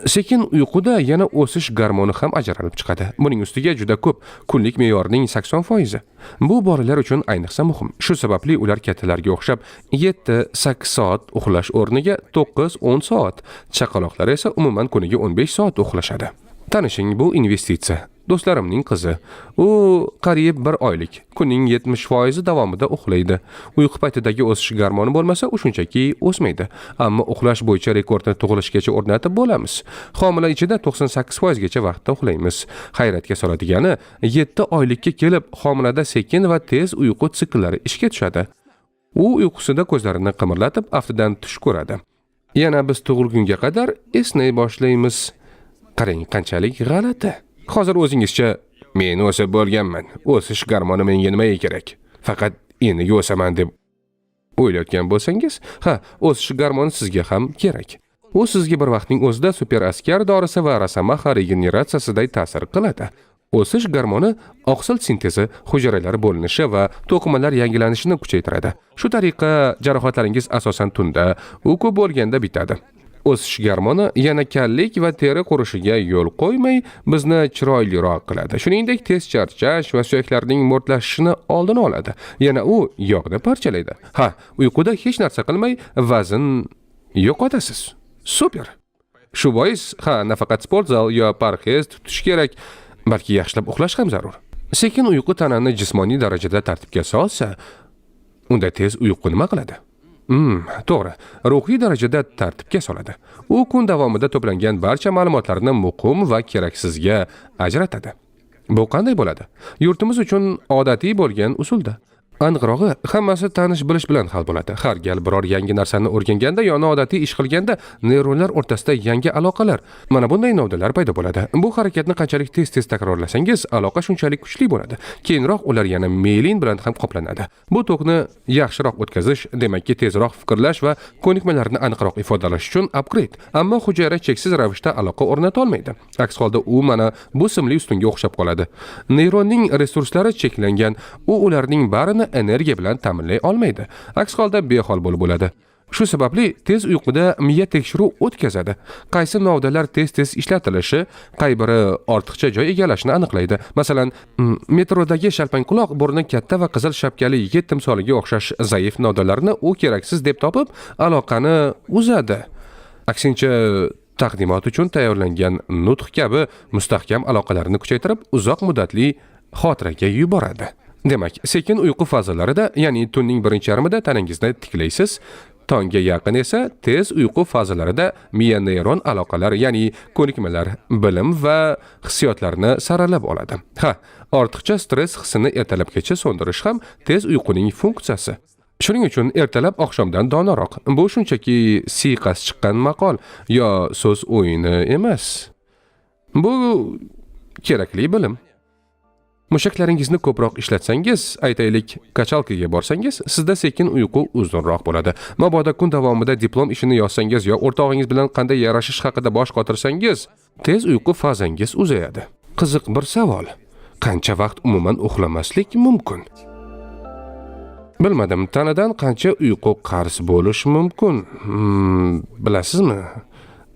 Sekin uyquda yana o'sish gormoni ham ajralib chiqadi. Buning ustiga juda ko'p, kunlik me'yorning 80%. Bu bolalar uchun ayniqsa muhim. Shu sababli ular kattalarga o'xshab 7-8 soat uxlash o'rniga 9-10 soat, chaqaloqlar esa umuman kuniga 15 soat uxlashadi. Tanishing, bu investitsiya. Do'stlarimning qizi. U qariyb bir oylik. Kunning 70% davomida uxlaydi. Uyqu paytidagi o'sish gormoni bo'lmasa, u shunchaki o'smaydi. Ammo uxlash bo'yicha rekordni tug'ilishgacha o'rnatib bo'lamiz. Homila ichida 98% gacha vaqtda uxlaymiz. Hayratga soladigani, 7 oylikka kelib homilada sekin va tez uyqu sikllari ishga tushadi. U uyqusida ko'zlarini qimirlatib, aftidan tush ko'radi. Yana biz tug'ilgunga qadar esnay boshlaymiz. Qarang, qanchalik g'alati. Hozir o'zingizcha men o'sib bo'lganman. O'sish gormoni menga nimaga kerak? Faqat endi o'saman deb o'ylayotgan bo'lsangiz, ha, o'sish gormoni sizga ham kerak. U sizga bir vaqtning o'zida super askar dorisi va rosomaxa regeneratsiyasiday ta'sir qiladi. O'sish gormoni oqsil sintezi, hujayralar bo'linishi va to'qimalar yangilanishini kuchaytiradi. Shu tariqa jarohatlaringiz asosan tunda, u ko'p bo'lganda bitadi. O'sish gormoni yana kallik va teri qurishiga yo'l qo'ymay, bizni chiroyliroq qiladi. Shuningdek, tez charchash va suyaklarning mo'rtlashishini oldini oladi. Yana u yog'ni parchalaydi. Ha, uyquda hech narsa qilmay vazn yo'qotasiz. Super. Shu bois, ha, nafaqat sport zal yo parhez tutish kerak, balki yaxshilab uxlash ham zarur. Sekin uyqu tanani jismoniy darajada tartibga solsa, unda tez uyqu nima qiladi? To'g'ri, ruhiy darajada tartibga soladi. U kun davomida to'plangan barcha ma'lumotlarni muqim va keraksizga ajratadi. Bu qanday bo'ladi? Yurtimiz uchun odatiy bo'lgan usulda. Aniqrog'i, hammasi tanish bilish bilan hal bo'ladi. Har gal biror yangi narsani o'rganganda yo noodatiy ish qilganda neyronlar o'rtasida yangi aloqalar, mana bunday novdalar paydo bo'ladi. Bu harakatni qanchalik tez-tez takrorlasangiz, aloqa shunchalik kuchli bo'ladi. Keyinroq ular yana mielin bilan ham qoplanadi. Bu tokni yaxshiroq o'tkazish, demakki tezroq fikrlash va ko'nikmalarni aniqroq ifodalash uchun upgrade. Ammo hujayra cheksiz ravishda aloqa o'rnata olmaydi. Aks holda u mana bu simli ustunga o'xshab qoladi. Neyronning resurslari cheklangan, u ularning barini energiya bilan ta'minlay olmaydi. Aks holda behol bo'lib bo'ladi. Shu sababli tez uyquda miya tekshiruv o'tkazadi. Qaysi novdalar tez-tez ishlatilishi, qay biri ortiqcha joy egallashini aniqlaydi. Masalan, metrodagi shalpangquloq, burni katta va qizil shapkali yigit timsoliga o'xshash zaif novdalarni u keraksiz deb topib, aloqani uzadi. Aksincha, taqdimot uchun tayyorlangan nutq kabi mustahkam aloqalarni kuchaytirib, uzoq muddatli xotiraga yuboradi. Demak, sekin uyqu fazalarida, ya'ni tunning birinchi yarmida tanangizni tiklaysiz, tongga yaqin esa tez uyqu fazalarida miya neyron aloqalar, ya'ni ko'nikmalar, bilim va hissiyotlarni saralab oladi. Ha, ortiqcha stress hissini ertalabgacha so'ndirish ham tez uyquning funksiyasi. Shuning uchun ertalab oqshomdan donoroq. Bu shunchaki siyqasi chiqqan maqol yo so'z o'yini emas. Bu kerakli bilim. Mushaklaringizni ko'proq ishlatsangiz, aytaylik, качалка ga borsangiz, sizda sekin uyqu uzunroq bo'ladi. Mabodo kun davomida diplom ishini yozsangiz yo o'rtog'ingiz bilan qanday yarashish haqida bosh qotirsangiz, tez uyqu fazangiz uzayadi. Qiziq bir savol. Qancha vaqt umuman uxlamaslik mumkin? Bilmadim, tanadan qancha uyqu qarz bo'lishi mumkin? Bilasizmi?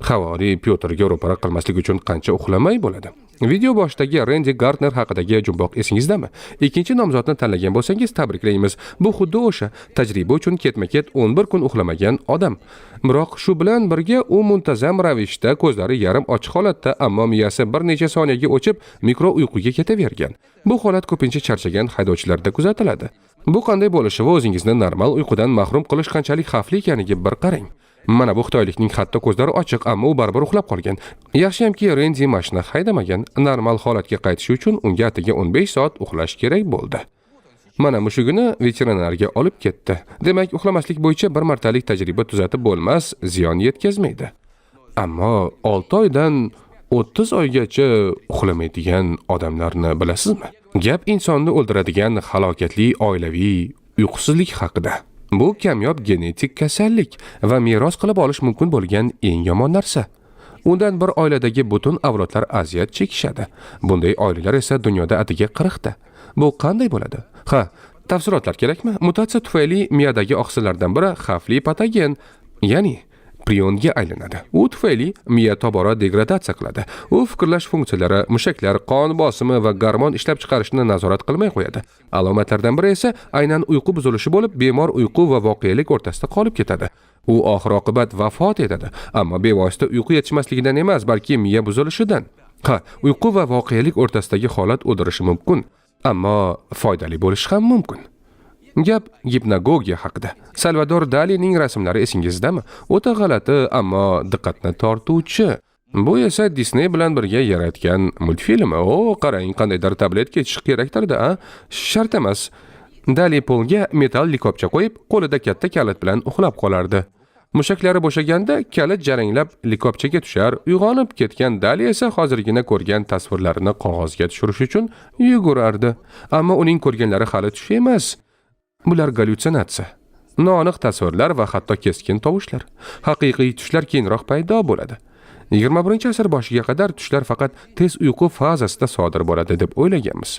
Havoriy Pyotrga ro'para qilmaslik uchun qancha uxlamay bo'ladi? Video boshidagi Rendi Gardner haqidagi jumboq esingizdami? Ikkinchi nomzodni tanlagan bo'lsangiz, tabriklaymiz. Bu xuddi o'sha tajriba uchun ketma-ket 11 kun uxlamagan odam. Biroq shu bilan birga u muntazam ravishda ko'zlari yarim ochiq holatda, ammo miyasi bir necha soniyaga o'chib, mikro uyquga ketavergan. Bu holat ko'pincha charchagan haydovchilarda kuzatiladi. Bu qanday bo'lishi va o'zingizni normal uyqudan mahrum qilish qanchalik xavfli ekaniga bir qarang. Mana bu xitoylikning hatto ko'zlari ochiq, ammo u baribir uxlab qolgan. Yaxshiyamki, Rendi mashina haydamagan. Normal holatga qaytishi uchun unga atigi 15 soat uxlash kerak bo'ldi. Mana mushugini veterinarga olib ketdi. Demak, uxlamaslik bo'yicha bir martalik tajriba tuzatib bo'lmas, ziyon yetkazmaydi. Ammo 6 oydan 30 oygacha uxlamaydigan odamlarni bilasizmi? Gap insonni o'ldiradigan halokatli oilaviy uyqusizlik haqida. Bu kamyob genetik kasallik va meros qilib olish mumkin bo'lgan eng yomon narsa. Undan bir oiladagi butun avlodlar aziyat chekishadi. Bunday oilalar esa dunyoda atigi 40 ta. Bu qanday bo'ladi? Ha, tafsilotlar kerakmi? Mutatsiya tufayli miyadagi oqsillardan biri xavfli patogen, ya'ni prionga aylanadi. U tufayli miya tobora degradatsiya qiladi. U fikrlash funksiyalari, mushaklar, qon bosimi va gormon ishlab chiqarishni nazorat qilmay qo'yadi. Alomatlardan biri esa aynan uyqu buzilishi bo'lib, bemor uyqu va voqelik o'rtasida qolib ketadi. U oxir oqibat vafot etadi, ammo bevosita uyqu yetishmasligidan emas, balki miya buzilishidan. Ha, uyqu va voqelik o'rtasidagi holat o'ldirishi mumkin, ammo foydali bo'lishi ham mumkin. Gap gipnagogiya haqida. Salvador Dalining rasmlari esingizdami? O'ta g'alati, ammo diqqatni tortuvchi. Bu esa Disney bilan birga yaratgan multfilmi. O, qarang, qandaydir tabletka ichish kerakdir-da, a? Shart emas. Dali polga metall likopcha qo'yib, qo'lida katta kalit bilan uxlab qolardi. Mushaklari bo'shaganda kalit jaranglab likopchaga tushar, uyg'onib ketgan Dali esa hozirgina ko'rgan tasvirlarini qog'ozga tushirish uchun yugurardi. Ammo uning ko'rganlari hali tush emas. Bular gallyutsinatsiya. Noaniq tasvirlar va hatto keskin tovushlar. Haqiqiy tushlar keyinroq paydo bo'ladi. 21-asr boshiga qadar tushlar faqat tez uyqu fazasida sodir bo'ladi deb o'ylaganmiz.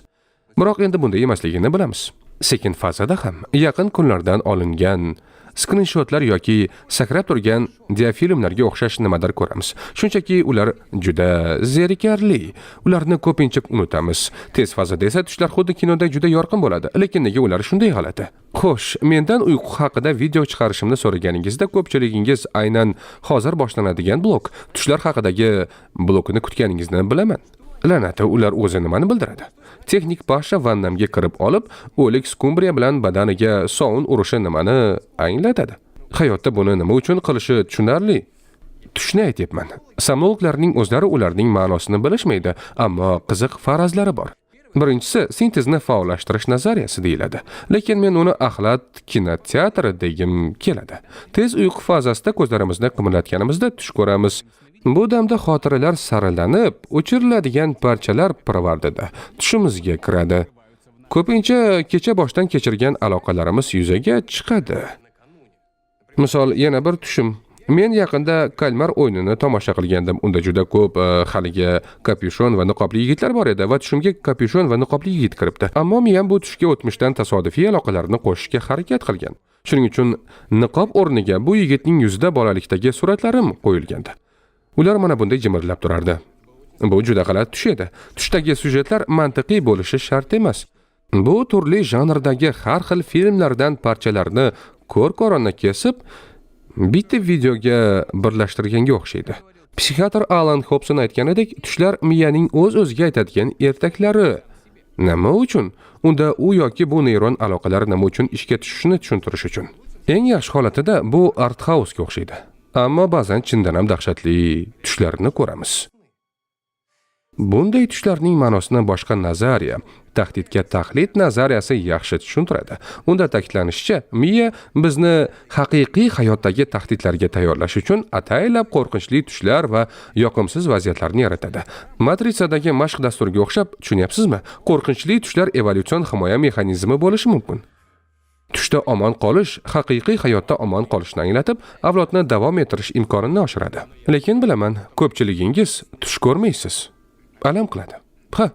Biroq endi bunday emasligini bilamiz. Sekin fazada ham yaqin kunlardan olingan skrinshotlar yoki sakrab turgan diafilmlarga o'xshash nimadir ko'ramiz. Shunchaki ular juda zerikarli. Ularni ko'pincha unutamiz. Tez fazada esa tushlar xuddi kinoda juda yorqin bo'ladi. Lekin nega ular shunday g'alati? Xo'sh, mendan uyqu haqida video chiqarishimni so'raganingizda ko'pchiligingiz aynan hozir boshlanadigan blok, tushlar haqidagi blokni kutganingizni bilaman. La'nati, ular o'zi nimani bildiradi? Texnik Pasha vannamga kirib olib, o'lik skumbriya bilan badaniga sovun urishi nimani anglatadi? Hayotda buni nima uchun qilishi tushunarli. Tushni aytyapman. Somnologlarning o'zlari ularning ma'nosini bilishmaydi, ammo qiziq farazlari bor. Birinchisi sintezni faollashtirish nazariyasi deyiladi. Lekin men uni axlat kinoteatri degim keladi. Tez uyqu fazasida ko'zlarimizni qimirlatganimizda tush ko'ramiz. Bu damda xotiralar saralanib, o'chiriladigan parchalar pirovardida tushimizga kiradi. Ko'pincha kecha boshdan kechirgan aloqalarimiz yuzaga chiqadi. Misol, yana bir tushim. Men yaqinda kalmar o'yinini tomosha qilgandim. Unda juda ko'p haligi kapyushon va niqobli yigitlar bor edi va tushimga kapyushon va niqobli yigit kiribdi. Ammo miyam bu tushga o'tmishdan tasodifiy aloqalarni qo'shishga harakat qilgan. Shuning uchun niqob o'rniga bu yigitning yuzida bolalikdagi suratlarim qo'yilgandi. Ular mana bunday jimirlab turardi. Bu juda g'alati tush edi. Tushdagi syujetlar mantiqiy bo'lishi shart emas. Bu turli janrdagi har xil filmlardan parchalarni ko'r-ko'rona kesib, bitta videoga birlashtirganga o'xshaydi. Psixiatr Alan Hobson aytganidek, tushlar miyaning o'z-o'ziga aytadigan ertaklari. Nima uchun? Unda u yoki bu neyron aloqalar nima uchun ishga tushishini tushuntirish uchun. Eng yaxshi holatida bu art house'ga o'xshaydi. Ammo ba'zan chindan ham dahshatli tushlarni ko'ramiz. Bunday tushlarning ma'nosini boshqa nazariya, tahdidga taqlid nazariyasi yaxshi tushuntiradi. Unda ta'kidlanishicha, miya bizni haqiqiy hayotdagi tahdidlarga tayyorlash uchun ataylab qo'rqinchli tushlar va yoqimsiz vaziyatlarni yaratadi. Matritsadagi mashq dasturiga o'xshab, tushunyapsizmi? Qo'rqinchli tushlar evolyutsion himoya mexanizmi bo'lishi mumkin. Tushda omon qolish haqiqiy hayotda omon qolishni anglatib, avlodni davom ettirish imkonini oshiradi. Lekin bilaman, ko'pchiligingiz tush ko'rmaysiz. Alam qiladi. Ha.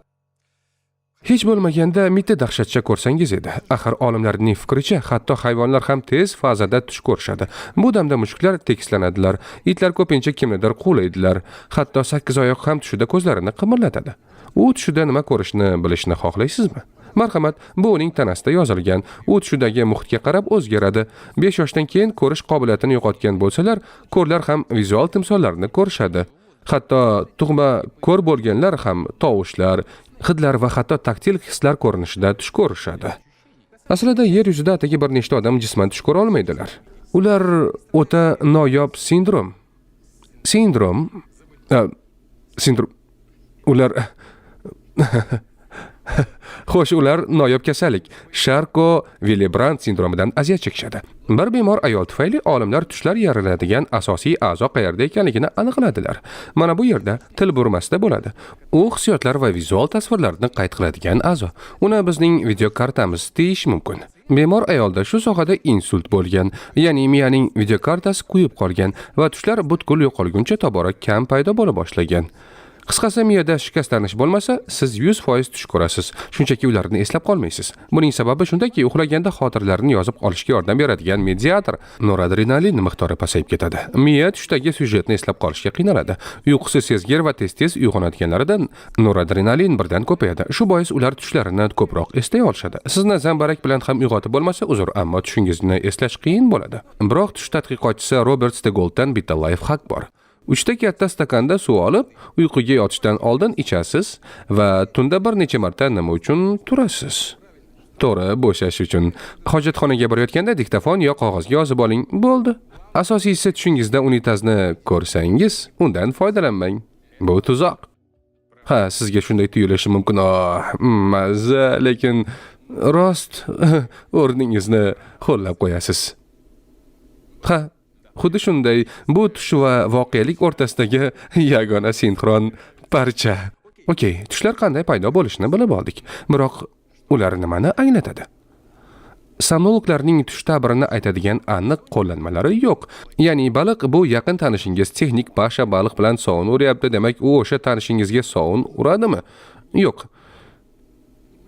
Hech bo'lmaganda mitti dahshatcha ko'rsangiz edi. Axir olimlarning fikricha, hatto hayvonlar ham tez fazada tush ko'rishadi. Bu damda mushuklar tekislanadilar, itlar ko'pincha kimnidir quvlaydilar, hatto sakkiz oyoq ham tushida ko'zlarini qimirlatadi. U tushida nima ko'rishni bilishni xohlaysizmi? Marhamat, bu uning tanasida yozilgan. U tushidagi muhitga qarab o'zgaradi. 5 yoshdan keyin ko'rish qobiliyatini yo'qotgan bo'lsalar, ko'rlar ham vizual timsollarni ko'rishadi. Hatto tug'ma ko'r bo'lganlar ham tovushlar, hidlar va hatto taktil hislar ko'rinishida tush ko'rishadi. Aslida yer yuzida atigi bir nechta odam jisman tush ko'ra olmaydilar. Ular o'ta noyob sindrom. Sindrom, sindrom. Ular Xo'sh, ular noyob kasallik Sharko Villebrand sindromidan aziyat chekishadi. Bir bemor ayol tufayli olimlar tushlar yariladigan asosiy a'zo qayerda ekanligini aniqladilar. Mana bu yerda, til burmasida bo'ladi. U hissiyotlar va vizual tasvirlarni qayd qiladigan a'zo. Uni bizning videokartamiz deyish mumkin. Bemor ayolda shu sohada insult bo'lgan, ya'ni miyaning videokartasi kuyib qolgan va tushlar butkul yo'qolguncha tobora kam paydo bo'la boshlagan. Qisqasi, miyada shikastlanish bo'lmasa, siz 100% tush ko'rasiz. Shunchaki ularni eslab qolmaysiz. Buning sababi shundaki, uxlaganda xotiralarni yozib olishga yordam beradigan mediator noradrenalin miqdori pasayib ketadi. Miya tushdagi syujetni eslab qolishga qiynaladi. Uyqusi sezgir va tez-tez uyg'onadiganlarida noradrenalin birdan ko'payadi. Shu bois ular tushlarini ko'proq eslay olishadi. Sizni zambarak bilan ham uyg'otib bo'lmasa, uzr, ammo tushingizni eslash qiyin bo'ladi. Biroq tush tadqiqotchisi Robert Stegolddan bitta лайфхак bor. 3 ta katta stakanda suv olib, uyquga yotishdan oldin ichasiz va tunda bir necha marta nima uchun turasiz? To'g'ri, bo'shash uchun. Hojatxonaga borayotganda diktofon yo qog'ozga yozib oling. Bo'ldi. Asosiysi, tushingizda unitazni ko'rsangiz, undan foydalanmang. Bu tuzoq. Ha, sizga shunday tuyulishi mumkin. Oh, mazza, lekin rost o'rningizni ho'llab qo'yasiz. Ha, xuddi shunday, bu tush va voqelik o'rtasidagi yagona sinxron parcha. Okey, tushlar qanday paydo bo'lishini bilib oldik. Biroq ular nimani anglatadi? Somnologlarning tush ta'birini aytadigan aniq qo'llanmalari yo'q. Ya'ni baliq bu yaqin tanishingiz texnik Pasha baliq bilan sovun uryapti, demak u o'sha tanishingizga sovun uradimi? Yo'q.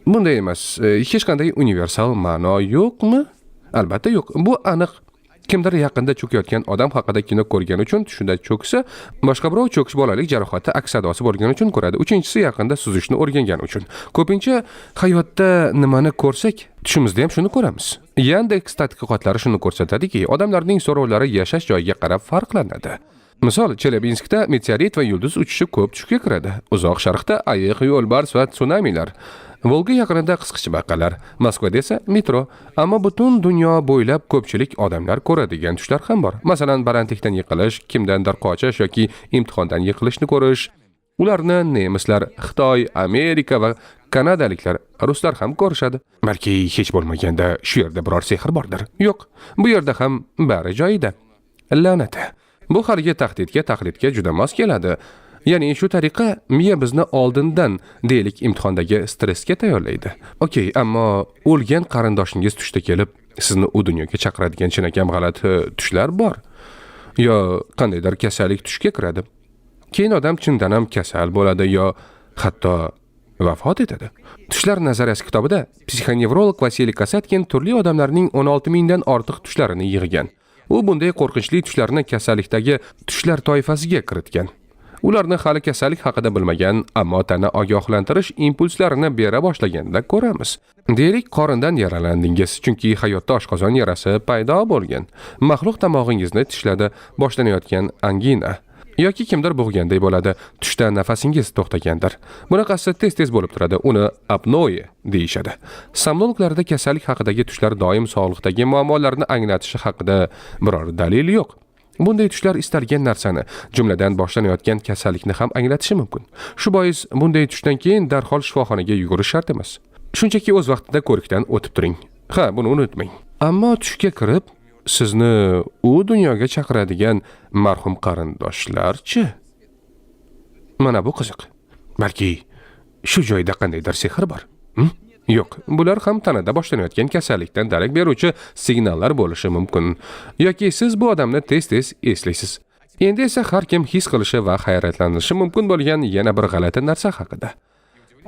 Bunday emas. Hech qanday universal ma'no yo'qmi? Albatta yo'q. Bu aniq. Kimdir yaqinda cho'kayotgan odam haqida kino ko'rgani uchun tushida cho'ksa, boshqa birov cho'kish bolalik jarohati aks sadosi bo'lgani uchun ko'radi. Uchinchisi yaqinda suzishni o'rgangani uchun. Ko'pincha hayotda nimani ko'rsak, tushimizda ham shuni ko'ramiz. Yandex tadqiqotlari shuni ko'rsatadiki, odamlarning so'rovlari yashash joyiga qarab farqlanadi. Misol, Chelyabinskda meteorit va yulduz uchishi ko'p tushga kiradi. Uzoq Sharqda ayiq, yo'lbars va tsunamilar. Volga yaqinida qisqichbaqalar, Moskvada esa metro. Ammo butun dunyo bo'ylab ko'pchilik odamlar ko'radigan tushlar ham bor. Masalan, balandlikdan yiqilish, kimdandir qochish yoki imtihondan yiqilishni ko'rish. Ularni nemislar, Xitoy, Amerika va kanadaliklar, ruslar ham ko'rishadi. Balki hech bo'lmaganda shu yerda biror sehr bordir. Yo'q, bu yerda ham bari joyida. La'nat. Bu haligi tahdidga, taqlidga juda mos keladi. Ya'ni shu tariqa miya bizni oldindan, deylik, imtihondagi stressga tayyorlaydi. Okey, ammo o'lgan qarindoshingiz tushda kelib, sizni u dunyoga chaqiradigan chinakam g'alati tushlar bor. Yo qandaydir kasallik tushga kiradi. Keyin odam chindan ham kasal bo'ladi yo hatto vafot etadi. Tushlar nazariyasi kitobida psixonevrolog Vasiliy Kasatkin turli odamlarning 16 mingdan ortiq tushlarini yig'gan. U bunday qo'rqinchli tushlarni kasallikdagi tushlar toifasiga kiritgan. Ularni hali kasallik haqida bilmagan, ammo tana ogohlantirish impulslarini bera boshlaganda ko'ramiz. Deylik, qorindan yaralandingiz, chunki hayotda oshqozon yarasi paydo bo'lgan. Maxluq tomog'ingizni tishladi, boshlanayotgan angina. Yoki kimdir bo'g'ganday bo'ladi, tushda nafasingiz to'xtagandir. Bunaqasi tez-tez bo'lib turadi, uni apnoe deyishadi. Somnologlarda kasallik haqidagi tushlar doim sog'liqdagi muammolarni anglatishi haqida biror dalil yo'q. Bunday tushlar istalgan narsani, jumladan boshlanayotgan kasallikni ham anglatishi mumkin. Shu bois bunday tushdan keyin darhol shifoxonaga yugurish shart emas. Shunchaki o'z vaqtida ko'rikdan o'tib turing. Ha, buni unutmang. Ammo tushga kirib sizni u dunyoga chaqiradigan marhum qarindoshlar-chi? Mana bu qiziq. Balki shu joyda qandaydir sehr bor. Yo'q, bular ham tanada boshlanayotgan kasallikdan darak beruvchi signallar bo'lishi mumkin. Yoki siz bu odamni tez-tez eslaysiz. Endi esa har kim his qilishi va hayratlanishi mumkin bo'lgan yana bir g'alati narsa haqida.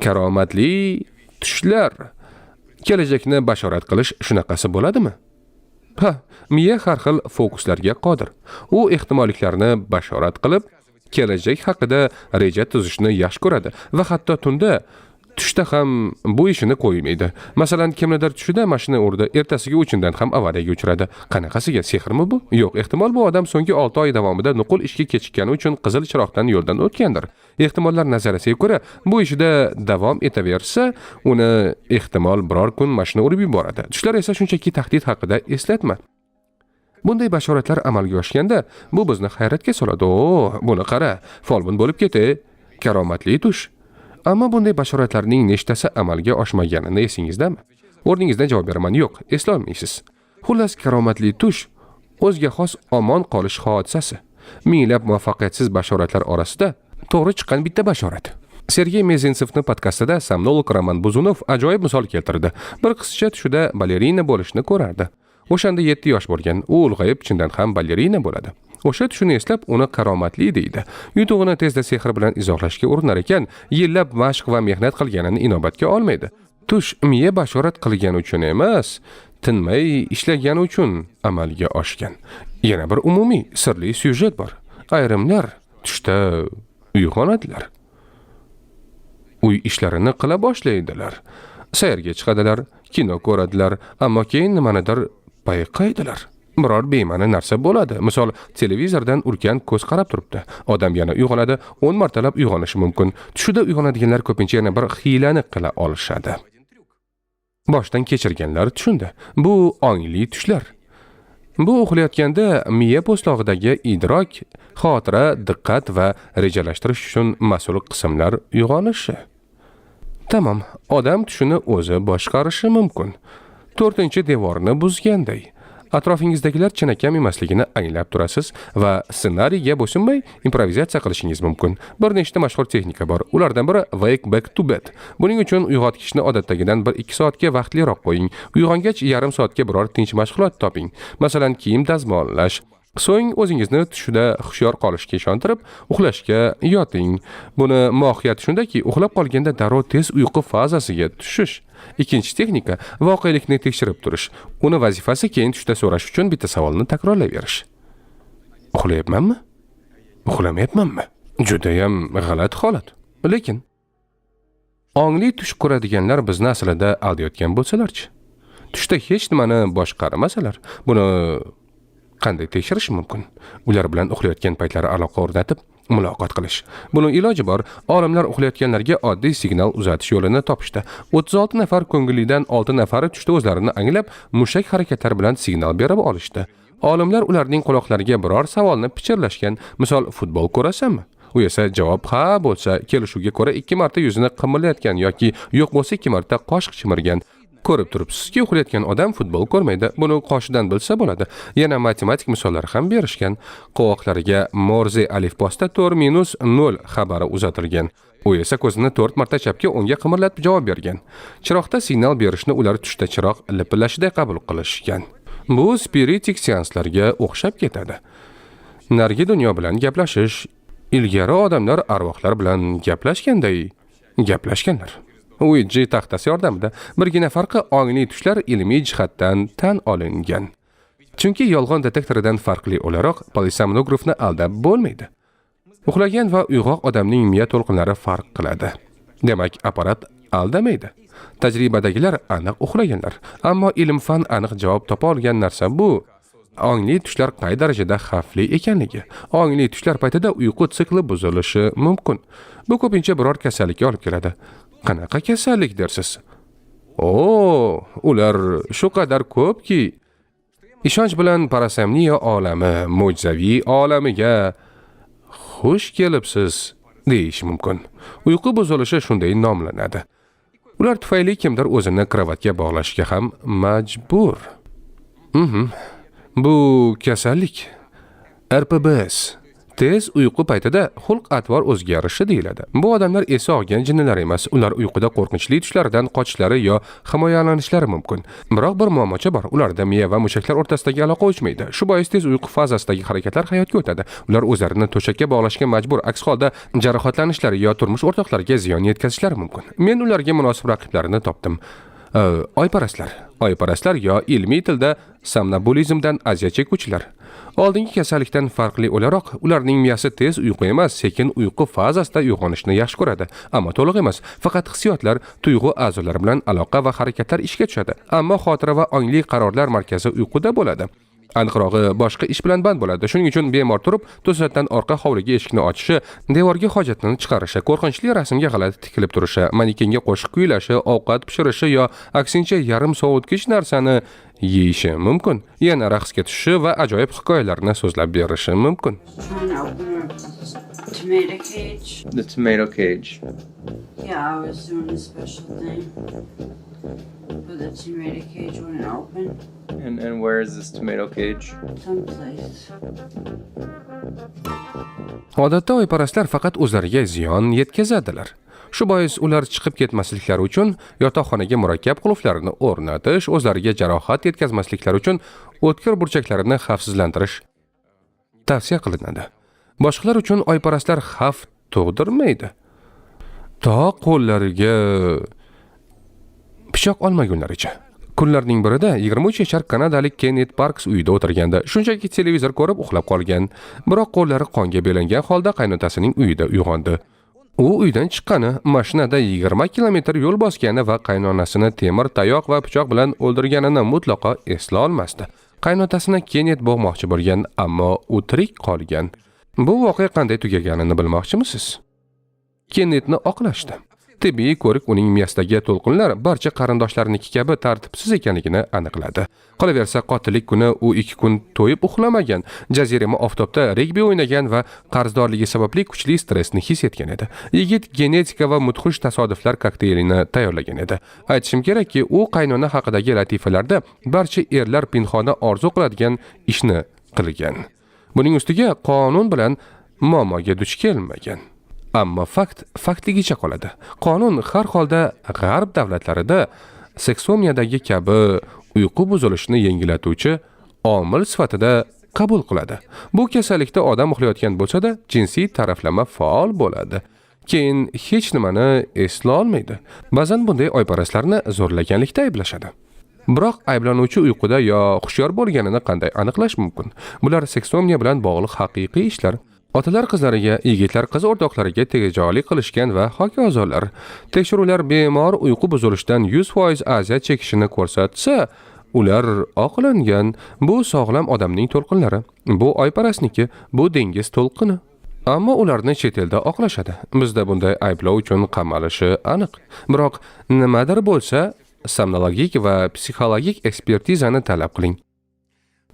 Karomatli tushlar. Kelajakni bashorat qilish shunaqasi bo'ladimi? Ha, miya har xil fokuslarga qodir. U ehtimolliklarni bashorat qilib, kelajak haqida reja tuzishni yaxshi ko'radi va hatto tunda tushda ham bu ishini qo'ymaydi. Masalan, kimnidir tushida mashina urdi, ertasiga u chindan ham avariyaga uchradi. Qanaqasiga, sehrmi bu? Yo'q, ehtimol bu odam so'nggi 6 oy davomida nuqul ishga kechikkani uchun qizil chiroqdan yo'ldan o'tgandir. Ehtimollar nazariyasiga ko'ra, bu ishida davom etaversa, uni ehtimol biror kun mashina urib yuboradi. Tushlar esa shunchaki tahdid haqida eslatma. Bunday bashoratlar amalga oshganda, bu bizni hayratga soladi. O, buni qara, folbin bo'lib ketdi. Karomatli tush. Ammo bunday bashoratlarning nechtasi amalga oshmaganini esingizdami? O'rningizdan javob beraman, yo'q, eslolmaysiz. Xullas, karomatli tush o'ziga xos omon qolish hodisasi. Minglab muvaffaqiyatsiz bashoratlar orasida to'g'ri chiqqan bitta bashorat. Sergey Mezintsevni podkastida somnolog Roman Buzunov ajoyib misol keltirdi. Bir qizcha tushida balerina bo'lishni ko'rardi. O'shanda 7 yosh bo'lgan. U ulg'ayib chindan ham balerina bo'ladi. O'sha tushini eslab, uni karomatli deydi. Yutug'ini tezda sehr bilan izohlashga urinar ekan, yillab mashq va mehnat qilganini inobatga olmaydi. Tush miya bashorat qilgani uchun emas, tinmay ishlagani uchun amalga oshgan. Yana bir umumiy sirli syujet bor. Ayrimlar tushda uyg'onadilar. Uy ishlarini qila boshlaydilar. Sayrga chiqadilar, kino ko'radilar, ammo keyin nimanidir payqaydilar. Biror bema'ni narsa bo'ladi. Misol, televizordan ulkan ko'z qarab turibdi. Odam yana uyg'onadi, 10 martalab uyg'onishi mumkin. Tushida uyg'onadiganlar ko'pincha yana bir hiylani qila olishadi. Boshdan kechirganlar tushundi. Bu ongli tushlar. Bu uxlayotganda miya po'stlog'idagi idrok, xotira, diqqat va rejalashtirish uchun mas'ul qismlar uyg'onishi. Tamom, odam tushini o'zi boshqarishi mumkin. 4-chi devorni buzganday. Atrofingizdagilar chinakam emasligini anglab turasiz va ssenariyga bo'ysunmay improvizatsiya qilishingiz mumkin. Bir nechta mashhur texnika bor. Ulardan biri wake back to bed. Buning uchun uyg'otgichni odatdagidan 1-2 soatga vaqtliroq qo'ying. Uyg'ongach yarim soatga biror tinch mashg'ulot toping. Masalan, kiyim dazmollash. So'ng o'zingizni tushida hushyor qolishga ishontirib, uxlashga yoting. Buni mohiyati shundaki, uxlab qolganda darrov tez uyqu fazasiga tushish. Ikkinchi texnika voqelikni tekshirib turish. Uni vazifasi keyin tushda so'rash uchun bitta savolni takrorlayverish. Uxlayapmanmi? Uxlamayapmanmi? Judayam g'alati holat. Lekin ongli tush ko'radiganlar bizni aslida aldayotgan bo'lsalarchi? Tushda hech nimani boshqarmasalar, buni qanday tekshirish mumkin? Ular bilan uxlayotgan paytlari aloqa o'rnatib, muloqot qilish. Buni iloji bor. Olimlar uxlayotganlarga oddiy signal uzatish yo'lini topishdi. 36 nafar ko'ngillidan 6 nafari tushda o'zlarini anglab, mushak harakatlari bilan signal berib olishdi. Olimlar ularning quloqlariga biror savolni pichirlashgan. Misol, futbol ko'rasanmi? U esa javob ha bo'lsa, kelishuvga ko'ra 2 marta yuzini qimirlayotgan yoki yo'q bo'lsa 2 marta qoshiq chimirgan. Ko'rib turibsizki, uxlayotgan odam futbol ko'rmaydi. Buni qoshidan bilsa bo'ladi. Yana matematik misollar ham berishgan. Qovoqlariga Morze alifbosida 4 - 0 xabari uzatilgan. U esa ko'zini 4 marta chapga, o'ngga qimirlatib javob bergan. Chiroqda signal berishni ular tushda chiroq lipillashiday qabul qilishgan. Bu spiritik seanslarga o'xshab ketadi. Narigi dunyo bilan gaplashish. Ilgari odamlar arvohlar bilan gaplashganday gaplashganlar. Ouija taxtasi yordamida. Birgina farqi, ongli tushlar ilmiy jihatdan tan olingan. Chunki yolg'on detektoridan farqli o'laroq polisomnografni aldab bo'lmaydi. Uxlagan va uyg'oq odamning miya to'lqinlari farq qiladi. Demak, apparat aldamaydi. Tajribadagilar aniq uxlaganlar, ammo ilm-fan aniq javob topa olgan narsa bu ongli tushlar qay darajada xavfli ekanligi. Ongli tushlar paytida uyqu sikli buzilishi mumkin. Bu ko'pincha biror kasallikka olib keladi. Qanaqa kasallik dersiz? O, ular shu qadar ko'pki, ishonch bilan parasomniya olami, mo'jizaviy olamiga xush kelibsiz deyish mumkin. Uyqu buzilishi shunday nomlanadi. Ular tufayli kimdir o'zini kravatga bog'lashga ham majbur. Bu kasallik RPBS, tez uyqu paytida xulq-atvor o'zgarishi deyiladi. Bu odamlar esi og'gan jinnilar emas. Ular uyquda qo'rqinchli tushlardan qochishlari yo himoyalanishlari mumkin. Biroq bir muammocha bor. Ularda miya va mushaklar o'rtasidagi aloqa o'chmaydi. Shu bois tez uyqu fazasidagi harakatlar hayotga o'tadi. Ular o'zlarini to'shakka bog'lashga majbur, aks holda jarohatlanishlari yo turmush o'rtoqlariga ziyon yetkazishlari mumkin. Men ularga munosib raqiblarini topdim. Oyparastlar. Oyparastlar yo ilmiy tilda somnambulizmdan aziyat chekuvchilar. Oldingi kasallikdan farqli o'laroq, ularning miyasi tez uyqu emas, sekin uyqu fazasida uyg'onishni yaxshi ko'radi. Ammo to'liq emas, faqat hissiyotlar, tuyg'u a'zolari bilan aloqa va harakatlar ishga tushadi. Ammo xotira va ongli qarorlar markazi uyquda bo'ladi. Aniqrog'i, boshqa ish bilan band bo'ladi. Shuning uchun bemor turib, to'satdan orqa hovliga eshikni ochishi, devorga hojatini chiqarishi, qo'rqinchli rasmga g'alati tikilib turishi, manekenga qo'shiq kuylashi, ovqat pishirishi yo aksincha yarim sovutgich narsani yeyishi mumkin. Yana raqsga tushishi va ajoyib hikoyalarni so'zlab berishi mumkin. Trying to open her tomato cage. The tomato cage. Yeah, I was doing a special thing. But the tomato cage wouldn't open. And where is this tomato cage? Someplace. Odatda oyparastlar faqat o'zlariga ziyon yetkazadilar. Shu bois ular chiqib ketmasliklari uchun yotoqxonaga murakkab qulflarni o'rnatish, o'zlariga jarohat yetkazmasliklari uchun o'tkir burchaklarini xavfsizlantirish tavsiya qilinadi. Boshqalar uchun oyparastlar xavf tug'dirmaydi. To qo'llariga pichoq olmagunlaricha. Kunlarning birida 23 yashar kanadalik Kennet Parks uyida o'tirganda shunchaki televizor ko'rib uxlab qolgan. Biroq qo'llari qonga belangan holda qaynotasining uyida uyg'ondi. U uydan chiqqani, mashinada 20 kilometr yo'l bosgani va qaynonasini temir tayoq va pichoq bilan o'ldirganini mutlaqo eslolmasdi. Qaynotasini Kennet bo'g'moqchi bo'lgan, ammo u tirik qolgan. Bu voqea qanday tugaganini bilmoqchimisiz? Kennetni oqlashdi. Tibbiy ko'rik uning miyasidagi to'lqinlar barcha qarindoshlarniki kabi tartibsiz ekanligini aniqladi. Qolaversa, qotillik kuni u 2 kun to'yib uxlamagan, jazirama oftobda regbi o'ynagan va qarzdorligi sababli kuchli stressni his etgan edi. Yigit genetika va mudhish tasodiflar kokteylini tayyorlagan edi. Aytishim kerakki, u qaynona haqidagi latifalarda barcha erlar pinhona orzu qiladigan ishni qilgan. Buning ustiga qonun bilan muammoga duch kelmagan. Ammo fakt faktligicha qoladi. Qonun har holda g'arb davlatlarida seksomniyadagi kabi uyqu buzilishini yengillatuvchi omil sifatida qabul qiladi. Bu kasallikda odam uxlayotgan bo'lsa-da, jinsiy taraflama faol bo'ladi. Keyin hech nimani eslolmaydi. Ba'zan bunday oyparastlarni zo'rlaganlikda ayblashadi. Biroq ayblanuvchi uyquda yo hushyor bo'lganini qanday aniqlash mumkin? Bular seksomniya bilan bog'liq haqiqiy ishlar. Otalar qizlariga, yigitlar qiz o'rtoqlariga tegajoqlik qilishgan va hokazolar. Tekshiruvlar bemor uyqu buzilishidan 100% aziyat chekishini ko'rsatsa, ular oqlangan. Bu sog'lom odamning to'lqinlari. Bu oyparastniki, bu dengiz to'lqini. Ammo ularni chet elda oqlashadi. Bizda bunday ayblov uchun qamalishi aniq. Biroq nimadir bo'lsa, somnologik va psixologik ekspertizani talab qiling.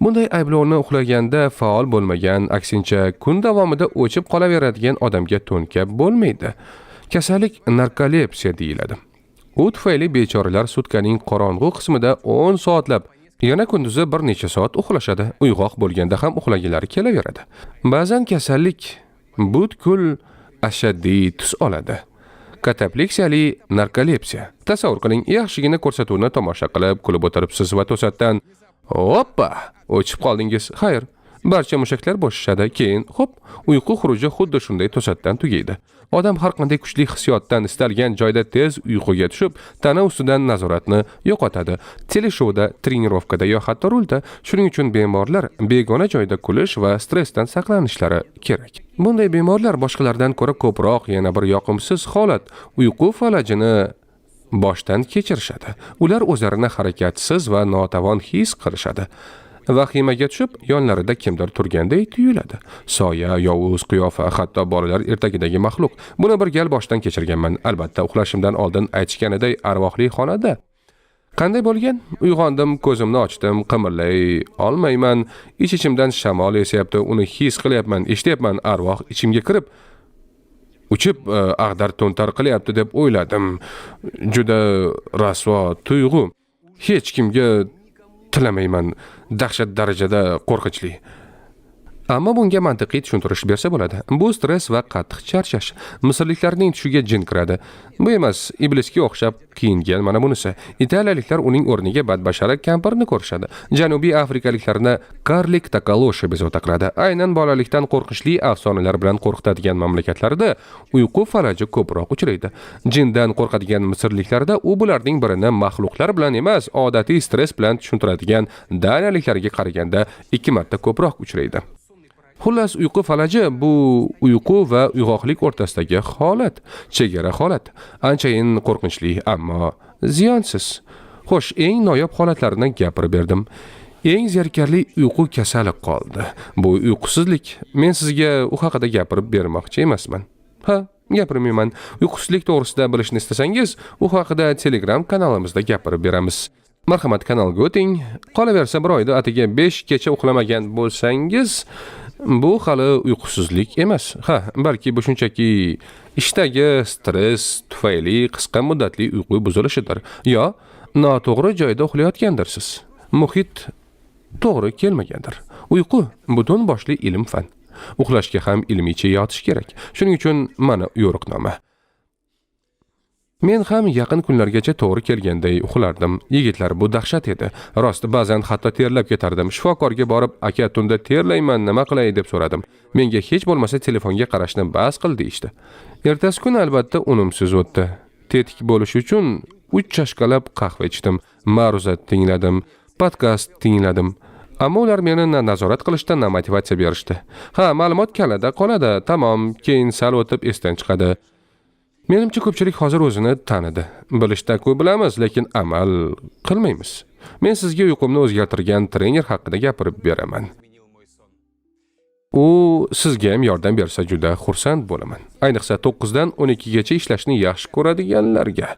Bunday ayblovni uxlaganda faol bo'lmagan, aksincha kun davomida o'chib qolaveradigan odamga to'nkab bo'lmaydi. Kasallik narkolepsiya deyiladi. U tufayli bechoralar sutkaning qorong'u qismida 10 soatlab, yana kunduzi bir necha soat uxlashadi. Uyg'oq bo'lganda ham uxlagilari kelaveradi. Ba'zan kasallik butkul ashaddiy tus oladi. Katapleksiyali narkolepsiya. Tasavvur qiling, yaxshigina ko'rsatuvni tomosha qilib, kulib o'tiribsiz va to'satdan hoppa, o'chib qoldingiz. Xayr, barcha mushaklar bo'shashadi. Keyin xo'p, uyqu xuruji xuddi shunday to'satdan tugaydi. Odam har qanday kuchli hissiyotdan istalgan joyda tez uyquga tushib, tana ustidan nazoratni yo'qotadi. Teleshouda, trenirovkada yo hatto rulda. Shuning uchun bemorlar begona joyda kulish va stressdan saqlanishlari kerak. Bunday bemorlar boshqalardan ko'ra ko'proq yana bir yoqimsiz holat, uyqu falajini boshdan kechirishadi. Ular o'zlarini harakatsiz va notavon his qilishadi. Vahimaga tushib, yonlarida kimdir turganday tuyuladi. Soya, yovuz qiyofa, hatto bolalar ertagidagi maxluq. Buni bir gal boshdan kechirganman. Albatta, uxlashimdan oldin aytishganiday arvohli xonada. Qanday bo'lgan? Uyg'ondim, ko'zimni ochdim, qimirlay olmayman. Ich-ichimdan shamol esyapti, uni his qilyapman, eshityapman. Arvoh ichimga kirib, uchib, ag'dar to'ntar qilyapti deb o'yladim. Juda rasvo tuyg'u. Hech kimga tilamayman. Dahshat darajada qo'rqinchli. Ammo bunga mantiqiy tushuntirish bersa bo'ladi. Bu stress va qattiq charchash. Misrliklarning tushiga jin kiradi. Bu emas, iblisga o'xshab kiyingan mana bunisi. Italiyaliklar uning o'rniga badbashara kampirni ko'rishadi. Janubiy afrikaliklarni karlik tokoloshe bezovta qiladi. Aynan bolalikdan qo'rqinchli afsonalar bilan qo'rqitadigan mamlakatlarda uyqu falaji ko'proq uchraydi. Jindan qo'rqadigan misrliklarda u bularning birini maxluqlar bilan emas, odatiy stress bilan tushuntiradigan daniyaliklarga qaraganda 2 marta ko'proq uchraydi. Xullas, uyqu falaji bu uyqu va uyg'oqlik o'rtasidagi holat, chegara holat. Anchayin qo'rqinchli, ammo ziyonsiz. Xo'sh, eng noyob holatlarini gapirib berdim. Eng zerikarli uyqu kasali qoldi. Bu uyqusizlik. Men sizga u haqida gapirib bermoqchi emasman. Ha, gapirmayman. Uyqusizlik to'g'risida bilishni istasangiz, u haqida Telegram kanalimizda gapirib beramiz. Marhamat, kanalga o'ting. Qolaversa bir oyda atigi 5 kecha uxlamagan bo'lsangiz, bu hali uyqusizlik emas. Ha, balki bu shunchaki ishdagi stress tufayli qisqa muddatli uyqu buzilishidir yo noto'g'ri joyda uxlayotgandirsiz. Muhit to'g'ri kelmagandir. Uyqu butun boshli ilm fan. Uxlashga ham ilmiycha yotish kerak. Shuning uchun mana yo'riqnoma. Men ham yaqin kunlargacha to'g'ri kelganday uxlardim. Yigitlar, bu dahshat edi. Rost, ba'zan hatto terlab ketardim. Shifokorga borib, aka, tunda terlayman, nima qilay deb so'radim. Menga hech bo'lmasa telefonga qarashni bas qil deyishdi. Ertasi kun albatta unumsiz o'tdi. Tetik bo'lish uchun 3 chashkalab qahva ichdim, ma'ruza tingladim, podkast tingladim. Ammo ular meni na nazorat qilishda, na motivatsiya berishdi. Ha, ma'lumot kallada qoladi, tamom, keyin sal o'tib esdan chiqadi. Menimcha, ko'pchilik hozir o'zini tanidi. Bilishda ko'p bilamiz, lekin amal qilmaymiz. Men sizga uyqumni o'zgartirgan trener haqida gapirib beraman. U sizga ham yordam bersa juda xursand bo'laman. Ayniqsa 9 dan 12 gacha ishlashni yaxshi ko'radiganlarga.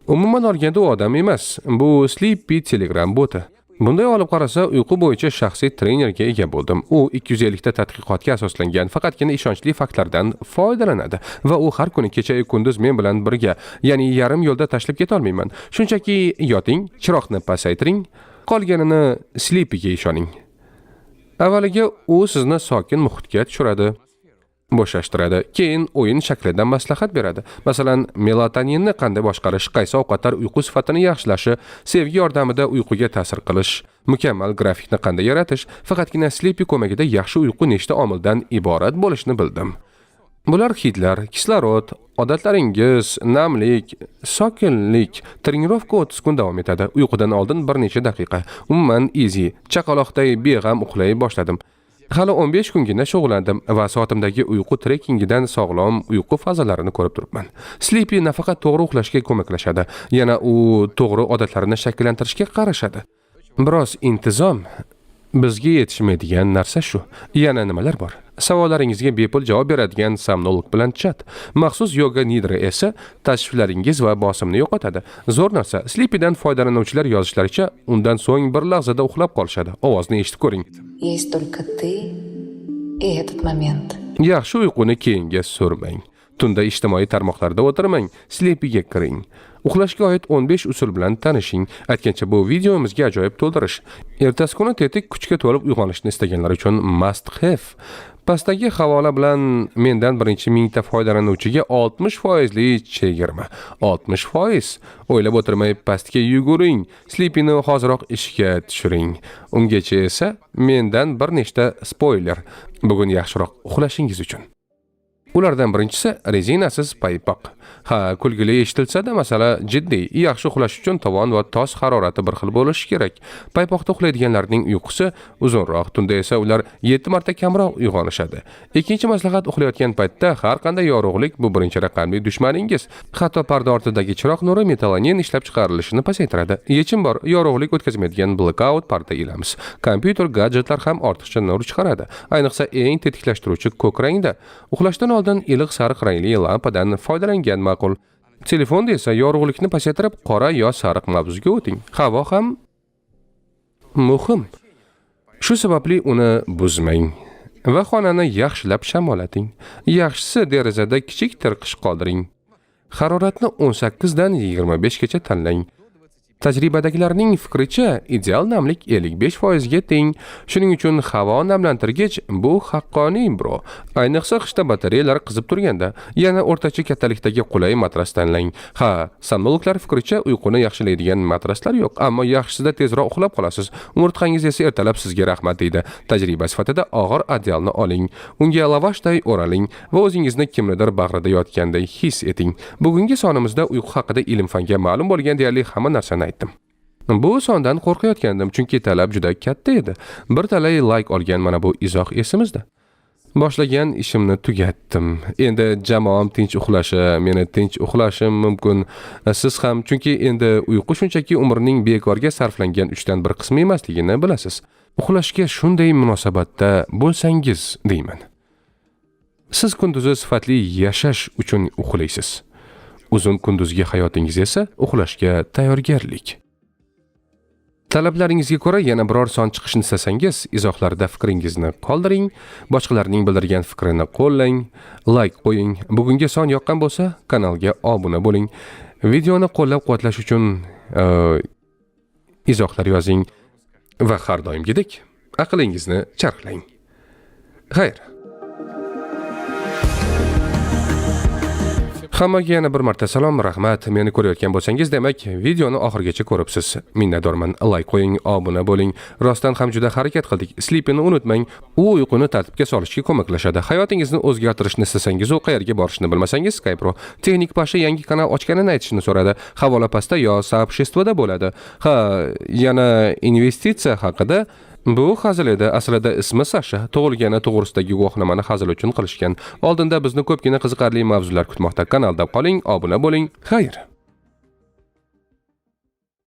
Umuman olganda u odam emas, bu Sleepy Telegram boti. Bunday olib qarasa, uyqu bo'yicha shaxsiy trenerga ega bo'ldim. U 250 ta tadqiqotga asoslangan, faqatgina ishonchli faktlardan foydalanadi va u har kuni kecha-yu kunduz men bilan birga, ya'ni yarim yo'lda tashlab keta olmayman. Shunchaki yoting, chiroqni pasaytiring, qolganini Sleepyga ishoning. Avvaliga u sizni sokin muhitga tushiradi, bo'shashtiradi. Keyin o'yin shaklida maslahat beradi. Masalan, melatoninni qanday boshqarish, qaysi ovqatlar uyqu sifatini yaxshilashi, sevgi yordamida uyquga ta'sir qilish, mukammal grafikni qanday yaratish, faqatgina Sleepy ko'magida yaxshi uyqu nechta omildan iborat bo'lishini bildim. Bular hidlar, kislorod, odatlaringiz, namlik, sokinlik. Trenirovka 30 kun davom etadi. Uyqudan oldin bir necha daqiqa. Umuman easy, chaqaloqday beg'am uxlay boshladim. Hali 15 kungina shug'ullandim va soatimdagi uyqu trekingidan sog'lom uyqu fazalarini ko'rib turibman. Sleepy nafaqat to'g'ri uxlashga ko'maklashadi, yana u to'g'ri odatlarni shakllantirishga qarashadi. Biroz intizom bizga yetishmaydigan narsa shu. Yana nimalar bor? Savollaringizga bepul javob beradigan somnolog bilan chat. Maxsus yoga nidra esa tashvishlaringiz va bosimni yo'qotadi. Zo'r narsa. Sleepy'dan foydalanuvchilar yozishlaricha, undan so'ng bir lahzada uxlab qolishadi. Ovozni eshitib ko'ring. Есть только ты и этот момент. Yaxshi uyquni keyinga surmang. Tunda ijtimoiy tarmoqlarda o'tirmang, Sleepy'ga kiring. Uxlashga oid 15 usul bilan tanishing. Aytgancha, bu videomizga ajoyib to'ldirish. Ertasi kuni tetik kuchga to'lib uyg'onishni istaganlar uchun must have. Pastdagi havola bilan mendan birinchi 1000 ta foydalanuvchiga 60 foizli chegirma. 60 foiz. O'ylab o'tirmay pastga yuguring. Sleepy'ni hoziroq ishga tushiring. Ungacha esa mendan bir nechta spoiler. Bugun yaxshiroq uxlashingiz uchun. Ulardan birinchisi rezinasiz paypoq. Ha, kulgili eshitilsa-da, masala jiddiy. Yaxshi uxlash uchun tovon va tos harorati bir xil bo'lishi kerak. Paypoqda uxlaydiganlarning uyqusi uzunroq, tunda esa ular 7 marta kamroq uyg'onishadi. Ikkinchi maslahat: uxlayotgan paytda har qanday yorug'lik bu birinchi raqamli dushmaningiz. Hatto parda ortidagi chiroq nuri melatonin ishlab chiqarilishini pasaytiradi. Yechim bor: yorug'lik o'tkazmaydigan blackout parda ilamiz. Kompyuter, gadjetlar ham ortiqcha nur chiqaradi. Ayniqsa eng tetiklashtiruvchi ko'k rangda. Uxlashdan oldin iliq sariq rangli lampadan foydalangan ma'qul. Telefonda esa yorug'likni pasaytirib, qora yo sariq mavzuga o'ting. Havo ham muhim. Shu sababli uni buzmang va xonani yaxshilab shamollating. Yaxshisi derazada kichik tirqish qoldiring. Haroratni 18 dan 25 gacha tanlang. Tajribadagilarning fikricha, ideal namlik 55% ga teng. Shuning uchun havo namlantirgich bu haqqoniy bro. Ayniqsa qishda batareyalar qizib turganda. Yana o'rtacha kattalikdagi qulay matras tanlang. Ha, somnologlar fikricha, uyquni yaxshilaydigan matraslar yo'q, ammo yaxshisida tezroq uxlab qolasiz. Umurtqangiz esa ertalab sizga rahmat deydi. Tajriba sifatida og'ir odealni oling. Unga lavashday o'raling va o'zingizni kimnidir bag'rida yotganday his eting. Bugungi sonimizda uyqu haqida ilm-fanga ma'lum bo'lgan deyarli hamma narsani aytdim. Bu sondan qo'rqayotgandim, chunki talab juda katta edi. Bir talay layk olgan mana bu izoh esimizda. Boshlagan ishimni tugatdim. Endi jamoam tinch uxlashi, meni tinch uxlashim mumkin. Siz ham, chunki endi uyqu shunchaki umrning bekorga sarflangan uchdan bir qismi emasligini bilasiz. Uxlashga shunday munosabatda bo'lsangiz deyman. Siz kunduzi sifatli yashash uchun uxlaysiz. Uzun kunduzgi hayotingiz esa uxlashga tayyorgarlik. Talablaringizga ko'ra yana biror son chiqishini istasangiz, izohlarda fikringizni qoldiring, boshqalarning bildirgan fikrini qo'llang, layk qo'ying. Bugungi son yoqqan bo'lsa, kanalga obuna bo'ling. Videoni qo'llab-quvvatlash uchun izohlar yozing va har doimgidek aqlingizni charxlang. Xayr. Hammaga yana bir marta salom, rahmat. Meni ko'rayotgan bo'lsangiz, demak, videoni oxirigacha ko'ribsiz. Minnatdorman. Layk qo'ying, obuna bo'ling. Rostdan ham juda harakat qildik. Sleepy'ni unutmang. U uyquni tartibga solishga ko'maklashadi. Hayotingizni o'zgartirishni istasangiz, u qayerga borishni bilmasangiz, Skype. Texnik Pasha yangi kanal ochganini aytishni so'radi. Havola pastda yo сообщество da bo'ladi. Ha, yana investitsiya haqida. Bu hazil edi. Aslida ismi Sasha. Tug'ilgani to'g'risidagi guvohnomani hazil uchun qilishgan. Oldinda bizni ko'pgina qiziqarli mavzular kutmoqda. Kanalda qoling, obuna bo'ling. Xayr.